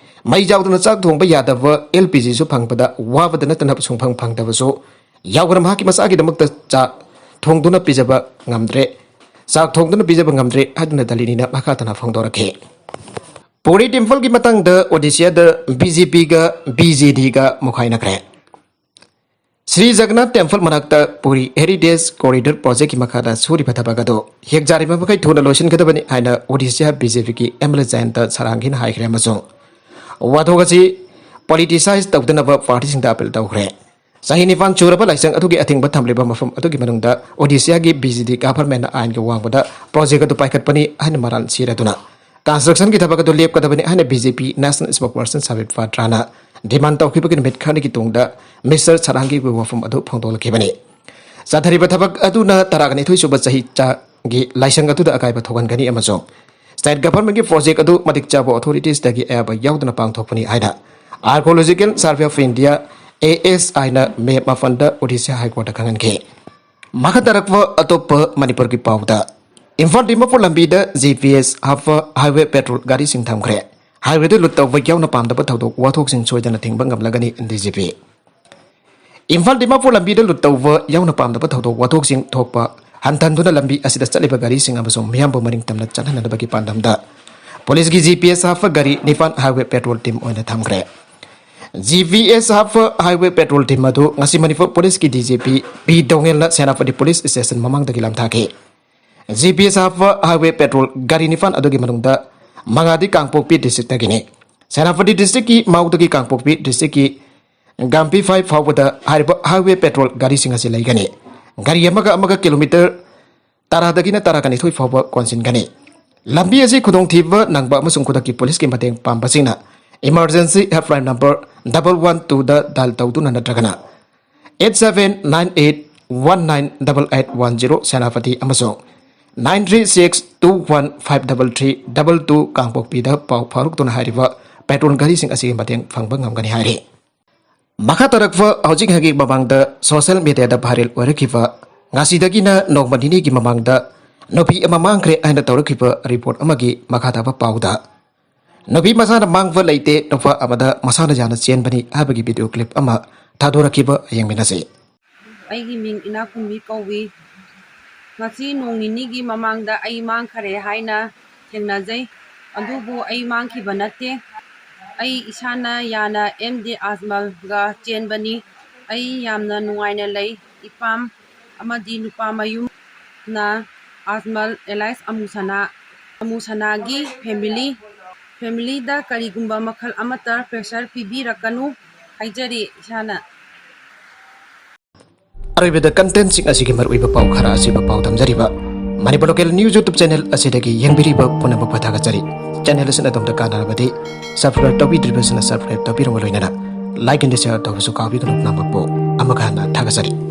ꯃꯩ ꯌꯥꯎꯗꯅ ꯆꯥꯛ ꯊꯣꯡꯕ ꯌꯥꯗꯕ, ꯑꯦꯜ ꯄꯤ ꯖꯤꯁꯨ ꯐꯪꯕꯗ ꯋꯥꯕꯗ ꯅꯠꯇꯅ ꯁꯨꯡꯐꯪ ꯐꯪꯗꯕꯁꯨ ꯌꯥꯎꯈ꯭ꯔꯦ꯫ ꯃꯍꯥꯛꯀꯤ ꯃꯆꯥꯒꯤꯗꯃꯛꯇ ꯆꯥꯛ ꯊꯣꯡꯗꯨꯅ ꯄꯤꯖꯕ ꯉꯝꯗ꯭ꯔꯦ, ꯆꯥꯛ ꯊꯣꯡꯗꯨꯅ ꯄꯤꯖꯕ ꯉꯝꯗ꯭ꯔꯦ ꯍꯥꯏꯗꯨꯅ ꯗꯂꯤꯅꯤꯅ ꯃꯈꯥ ꯇꯥꯅ ꯐꯣꯡꯗꯣꯔꯛꯈꯤ꯫ ꯄꯨꯔꯤ ꯇꯦꯝꯄꯜꯒꯤ ꯃꯇꯥꯡꯗ ꯑꯣꯗꯤꯁꯥꯗ ꯕꯤ ꯖꯦ ꯄꯤꯒ B J ꯗꯤꯒ ꯃꯨꯈꯥꯏꯅꯈ꯭ꯔꯦ꯫ Shri Jagannath temple ꯃꯅꯥꯛꯇ ꯄꯨꯔꯤ ꯍꯦꯔꯤꯇꯦꯖ ꯀꯣꯔꯤꯗꯣꯔ ꯄ꯭ꯔꯣꯖꯦꯛꯀꯤ ꯃꯈꯥꯗ ꯁꯨꯔꯤꯕ ꯊꯕꯛ ꯑꯗꯨ ꯌꯥꯔꯤꯕ ꯃꯈꯩ ꯊꯨꯅ ꯂꯣꯏꯁꯤꯟꯒꯗꯕꯅꯤ ꯍꯥꯏꯅ ꯑꯣꯗꯤꯁꯥ ꯕꯤ ꯖꯦ ꯄꯤꯒꯤ ꯑꯦꯝ ꯑꯦꯜ ꯑꯦ ꯖꯌꯟꯇ ꯁꯥꯔꯥꯡꯒꯤꯅ ꯍꯥꯏꯈ꯭ꯔꯦ ꯑꯃꯁꯨꯡ ꯋꯥꯊꯣꯛ ꯑꯁꯤ ꯄꯣꯂꯤꯇꯤꯁꯥꯏꯖ ꯇꯧꯗꯅꯕ ꯄꯥꯔꯇꯤꯁꯤꯡꯗ ꯑꯄꯤꯜ ꯇꯧꯈ꯭ꯔꯦ꯫ ꯆꯍꯤ ꯅꯤꯄꯥꯟ ꯆꯨꯔꯕ ꯂꯥꯏꯁꯪ ꯑꯗꯨꯒꯤ ꯑꯊꯤꯡꯕ ꯊꯝꯂꯤꯕ ꯃꯐꯝ ꯑꯗꯨꯒꯤ ꯃꯅꯨꯡꯗ ꯑꯣꯗꯤꯁꯥꯒꯤ ꯕꯤ ꯖꯦ ꯗꯤ ꯒꯚꯔꯟꯃꯦꯟꯠꯅ ꯑꯥꯏꯟꯒꯤ ꯋꯥꯡꯃꯗ ꯄ꯭ꯔꯣꯖꯦꯛ ꯑꯗꯨ ꯄꯥꯏꯈꯠꯄꯅꯤ ꯍꯥꯏꯅ ꯃꯔꯥꯜ ꯁꯤꯔꯗꯨꯅ ꯀꯟꯁꯇ꯭ꯔꯛꯁꯟꯒꯤ ꯊꯕꯛ ꯑꯗꯨ ꯂꯦꯞꯀꯗꯕꯅꯤ ꯍꯥꯏꯅ ꯕꯤ ꯖꯦ ꯄꯤ ꯅꯦꯁꯅꯦꯜ ꯁ꯭ꯄꯣꯛꯁꯄꯔꯁꯟ ꯁꯕꯤꯠ ꯄꯥꯇ꯭ꯔꯥꯅ ꯗꯤꯃꯥꯟ ꯇꯧꯈꯤꯕꯒꯤ ꯅꯨꯃꯤꯠ ꯈꯔꯅꯤꯒꯤ ꯇꯨꯡꯗ ꯃꯤꯁꯇꯔ ꯁꯥꯔꯥꯡꯒꯤ ꯋꯥꯐꯝ ꯑꯗꯨ ꯐꯣꯡꯗꯣꯛꯂꯛꯈꯤꯕꯅꯤ꯫ ꯆꯠꯊꯔꯤꯕ ꯊꯕꯛ ꯑꯗꯨꯅ ꯇꯔꯥꯒ ꯅꯤꯊꯣꯏ ꯁꯨꯕ ꯆꯍꯤ ꯆꯥꯒꯤ ꯂꯥꯏꯁꯪ ꯑꯗꯨꯗ ꯑꯀꯥꯏꯕ ꯊꯣꯛꯍꯟꯒꯅꯤ ꯑꯃꯁꯨꯡ ꯁ꯭ꯇꯦꯠ ꯒꯚꯔꯟꯃꯦꯟꯠꯀꯤ ꯄ꯭ꯔꯣꯖꯦꯛ ꯑꯗꯨ ꯃꯇꯤꯛ ꯆꯥꯕ ꯑꯣꯊꯣꯔꯤꯇꯤꯁꯇꯒꯤ ꯑꯌꯥꯕ ꯌꯥꯎꯗꯅ ꯄꯥꯡꯊꯣꯛꯄꯅꯤ ꯍꯥꯏꯅ archaeological survey of India, A S ꯑꯥꯏꯅ ꯃꯦ ꯃꯥꯄꯟꯗ ꯑꯣꯗꯤꯁꯥ ꯍꯥꯏ ꯀꯣꯔꯠꯇ ꯈꯪꯍꯟꯈꯤ꯫ ꯃꯈꯥ ꯇꯥꯔꯛꯄ ꯑꯇꯣꯞꯄ ꯃꯅꯤꯄꯨꯔꯒꯤ ꯄꯥꯎꯗ, ꯏꯝꯐꯥꯜ ꯗꯤꯃꯥꯄꯨꯔ ꯂꯝꯕꯤꯗ ꯖꯤ ꯄꯤ ꯑꯦꯁ ꯍꯥꯞꯄ ꯍꯥꯏꯋꯦ ꯄꯦꯇ꯭ꯔꯣꯜ ꯒꯥꯔꯤꯁꯤꯡ ꯊꯝꯈ꯭ꯔꯦ꯫ ꯍꯥꯏꯋꯦꯗ ꯂꯨꯠ ꯇꯧꯕ ꯌꯥꯎꯅ ꯄꯥꯝꯗꯕ ꯊꯧꯗꯣꯛ ꯋꯥꯊꯣꯛꯁꯤꯡ ꯁꯣꯏꯗꯅ ꯊꯤꯡꯕ ꯉꯝꯂꯒꯅꯤ, ꯗꯤ ꯖꯤ ꯄꯤ꯫ ꯏꯝꯐꯥꯜ ꯗꯤꯃꯥꯄꯨꯔ ꯂꯝꯕꯤꯗ ꯂꯨꯠ ꯇꯧꯕ ꯌꯥꯎꯅ ꯄꯥꯝꯗꯕ ꯊꯧꯗꯣꯛ ꯋꯥꯊꯣꯛꯁꯤꯡ ꯊꯣꯛꯄ ꯍꯟꯊꯍꯟꯗꯨꯅ ꯂꯝꯕꯤ ꯑꯁꯤꯗ ꯆꯠꯂꯤꯕ ꯒꯥꯔꯤꯁꯤꯡ ꯑꯃꯁꯨꯡ ꯃꯤꯌꯥꯝꯕꯨ ꯃꯅꯤꯡ ꯇꯝꯅ ꯆꯠꯍꯟꯅꯕꯒꯤ ꯄꯥꯟꯗꯝꯗ ꯄꯨꯂꯤꯁꯀꯤ ꯖꯤ ꯄꯤ ꯑꯦꯁ ꯍꯥꯞꯄ ꯒꯥꯔꯤ ꯅꯤꯄꯥꯟ ꯍꯥꯏꯋꯦ ꯄꯦꯇ꯭ꯔꯣꯜ ꯇꯤꯝ ꯑꯣꯏꯅ ꯊꯝꯈ꯭ꯔꯦ꯫ ꯖꯤ ꯄꯤ ꯑꯦꯁ ꯍꯥꯞꯄ ꯍꯥꯏꯋꯦ ꯄꯦꯇ꯭ꯔꯣꯜ ꯇꯤꯝ ꯑꯗꯨ ꯉꯁꯤ ꯃꯅꯤꯄꯨꯔ ꯄꯨꯂꯤꯁꯀꯤ ꯗꯤ ꯖꯤ ꯄꯤ ꯄꯤ ꯗꯣꯉꯦꯜꯅ ꯁꯦꯅꯥꯄꯇꯤ ꯄꯨꯂꯤꯁ ꯁ꯭ꯇꯦꯁꯟ ꯃꯃꯥꯡꯗꯒꯤ ꯂꯥꯟꯊꯥꯈꯤ꯫ ꯖꯤ ꯄꯤ ꯑꯦꯁ ꯍꯥꯞꯄ ꯍꯥꯏꯋꯦ ꯄꯦꯇ꯭ꯔꯣꯜ ꯒꯥꯔꯤ ꯅꯤꯄꯥꯟ ꯑꯗꯨꯒꯤ ꯃꯅꯨꯡꯗ ꯃꯉꯥꯗꯤ ꯀꯥꯡꯄꯣꯛꯄꯤ ꯗꯤꯁꯇ꯭ꯔꯤꯛꯇꯒꯤꯅꯤ꯫ ꯁꯦꯅꯥꯄꯇꯤ ꯗꯤꯁꯇ꯭ꯔꯤꯛꯀꯤ ꯃꯥꯎꯗꯒꯤ ꯀꯥꯡꯄꯣꯛꯄꯤ ꯗꯤꯁꯇ꯭ꯔꯤꯛꯀꯤ ꯒꯥꯝꯄꯤ ꯐꯥꯏꯚ ꯐꯥꯎꯕꯗ ꯍꯥꯏꯔꯤꯕ ꯍꯥꯏꯋꯦ ꯄꯦꯇ꯭ꯔꯣꯜ ꯒꯥꯔꯤꯁꯤꯡ ꯑꯁꯤ ꯂꯩꯒꯅꯤ꯫ ꯒꯥꯔꯤ ꯑꯃꯒ ꯑꯃꯒ ꯀꯤꯂꯣꯃꯤꯇꯔ ꯇꯔꯥꯗꯒꯤꯅ ꯇꯔꯥꯒ ꯅꯤꯊꯣꯏ ꯐꯥꯎꯕ ꯀꯣꯟꯁꯤꯟꯒꯅꯤ꯫ ꯂꯝꯕꯤ ꯑꯁꯤ ꯈꯨꯗꯣꯡꯊꯤꯕ ꯅꯪꯕ ꯑꯃꯁꯨꯡ ꯈꯨꯗꯛꯀꯤ ꯄꯨꯂꯤꯁꯀꯤ ꯃꯇꯦꯡ ꯄꯥꯝꯕꯁꯤꯡꯅ emergency helpline number double one ꯇꯨꯗ ꯗꯥꯏꯜ ꯇꯧꯗꯨꯅ ꯅꯠꯇ꯭ꯔꯒꯅ eight seven nine eight one nine double eight one zero Senapati ꯑꯃꯁꯨꯡ nine three six two one five double three double two ꯀꯥꯡꯄꯣꯛꯄꯤꯗ ꯄꯥꯎ ꯐꯥꯎꯔꯛꯇꯨꯅ ꯍꯥꯏꯔꯤꯕ ꯄꯦꯇ꯭ꯔꯣꯜ ꯒꯥꯔꯤꯁꯤꯡ ꯑꯁꯤꯒꯤ ꯃꯇꯦꯡ ꯐꯪꯕ ꯉꯝꯒꯅꯤ ꯍꯥꯏꯔꯤ꯫ ꯃꯈꯥ ꯇꯥꯔꯛꯄ ꯍꯧꯖꯤꯛ ꯍꯧꯖꯤꯛ ꯃꯃꯥꯡꯗ ꯁꯣꯁꯤꯌꯦꯜ ꯃꯤꯗꯤꯌꯥꯗ ꯚꯥꯏꯔꯦꯜ ꯑꯣꯏꯔꯛꯈꯤꯕ ꯉꯁꯤꯗꯒꯤꯅ ꯅꯣꯡꯃ ꯅꯤꯅꯤꯒꯤ ꯃꯃꯥꯡꯗ ꯅꯨꯄꯤ ꯑꯃ ꯃꯥꯡꯈ꯭ꯔꯦ ꯍꯥꯏꯅ ꯇꯧꯔꯛꯈꯤꯕ ꯔꯤꯄꯣꯔꯠ ꯑꯃꯒꯤ ꯃꯈꯥ ꯇꯥꯕ ꯄꯥꯎꯗ, ꯅꯨꯄꯤ ꯃꯁꯥꯅ ꯃꯥꯡꯕ ꯂꯩꯇꯦ, ꯅꯨꯄꯥ ꯑꯃꯗ ꯃꯁꯥꯅ ꯌꯥꯅ ꯆꯦꯟꯕꯅꯤ ꯍꯥꯏꯕꯒꯤ ꯚꯤꯗꯤꯑꯣ ꯀ꯭ꯂꯤꯞ ꯑꯃ ꯊꯥꯗꯣꯔꯛꯈꯤꯕ ꯌꯦꯡꯃꯤꯟꯅꯁꯤ꯫ ꯑꯩꯒꯤ ꯃꯤꯡ ꯏꯅꯥꯛꯈꯨꯟꯕꯤ ꯀꯧꯏ꯫ ꯉꯁꯤ ꯅꯣꯡ ꯅꯤꯅꯤꯒꯤ ꯃꯃꯥꯡꯗ ꯑꯩ ꯃꯥꯡꯈꯔꯦ ꯍꯥꯏꯅ ꯊꯦꯡꯅꯖꯩ꯫ ꯑꯗꯨꯕꯨ ꯑꯩ ꯃꯥꯡꯈꯤꯕ ꯅꯠꯇꯦ꯫ ꯑꯩ ꯏꯁꯥꯅ ꯌꯥꯅ ꯑꯦꯝ ꯗꯤ ꯑꯖꯃꯜꯒ ꯆꯦꯟꯕꯅꯤ꯫ ꯑꯩ ꯌꯥꯝꯅ ꯅꯨꯡꯉꯥꯏꯅ ꯂꯩ꯫ ꯏꯄꯥꯝ ꯑꯃꯗꯤ ꯅꯨꯄꯥ ꯃꯌꯨꯝꯅ ꯑꯖꯃꯜ ꯑꯦꯂꯥꯏꯁ ꯑꯃꯨꯁꯅꯥ, ꯑꯃꯨꯁꯅꯥꯒꯤ ꯐꯦꯃꯤꯂꯤ, ꯐꯦꯃꯤꯂꯤꯗ ꯀꯔꯤꯒꯨꯝꯕ ꯃꯈꯜ ꯑꯃꯠꯇ ꯄ꯭ꯔꯦꯁꯔ ꯄꯤꯕꯤꯔꯛꯀꯅꯨ ꯍꯥꯏꯖꯔꯤ ꯏꯁꯥꯅ꯫ ꯑꯔꯣꯏꯕꯗ ꯀꯟꯇꯦꯟꯁꯤꯡ ꯑꯁꯤꯒꯤ ꯃꯔꯨꯑꯣꯏꯕ ꯄꯥꯎ ꯈꯔ ꯑꯁꯤꯕꯨ ꯄꯥꯎꯗꯝꯖꯔꯤꯕ Manipur local news YouTube channel ꯑꯁꯤꯗꯒꯤ ꯌꯦꯡꯕꯤꯔꯤꯕ ꯄꯨꯝꯅꯃꯛꯄꯨ ꯊꯥꯒꯠꯆꯔꯤ꯫ ꯆꯦꯅꯦꯜ ꯑꯁꯤꯅ ꯑꯗꯣꯝꯗ ꯀꯥꯟꯅꯔꯕꯗꯤ ꯁꯕꯁꯀ꯭ꯔꯥꯏꯕ ꯇꯧꯕꯤꯗ꯭ꯔꯤꯕꯁꯤꯅ ꯁꯕꯁꯀ꯭ꯔꯥꯏꯕ ꯇꯧꯕꯤꯔꯝꯕ ꯂꯣꯏꯅꯅ ꯂꯥꯏꯛ ꯑꯦꯟ ꯁꯤꯌꯔ ꯇꯧꯕꯁꯨ ꯀꯥꯎꯕꯤꯒꯅꯨ꯫ ꯄꯨꯝꯅꯃꯛꯄꯨ ꯑꯃꯨꯛ ꯍꯟꯅ ꯊꯥꯒꯠꯆꯔꯤ꯫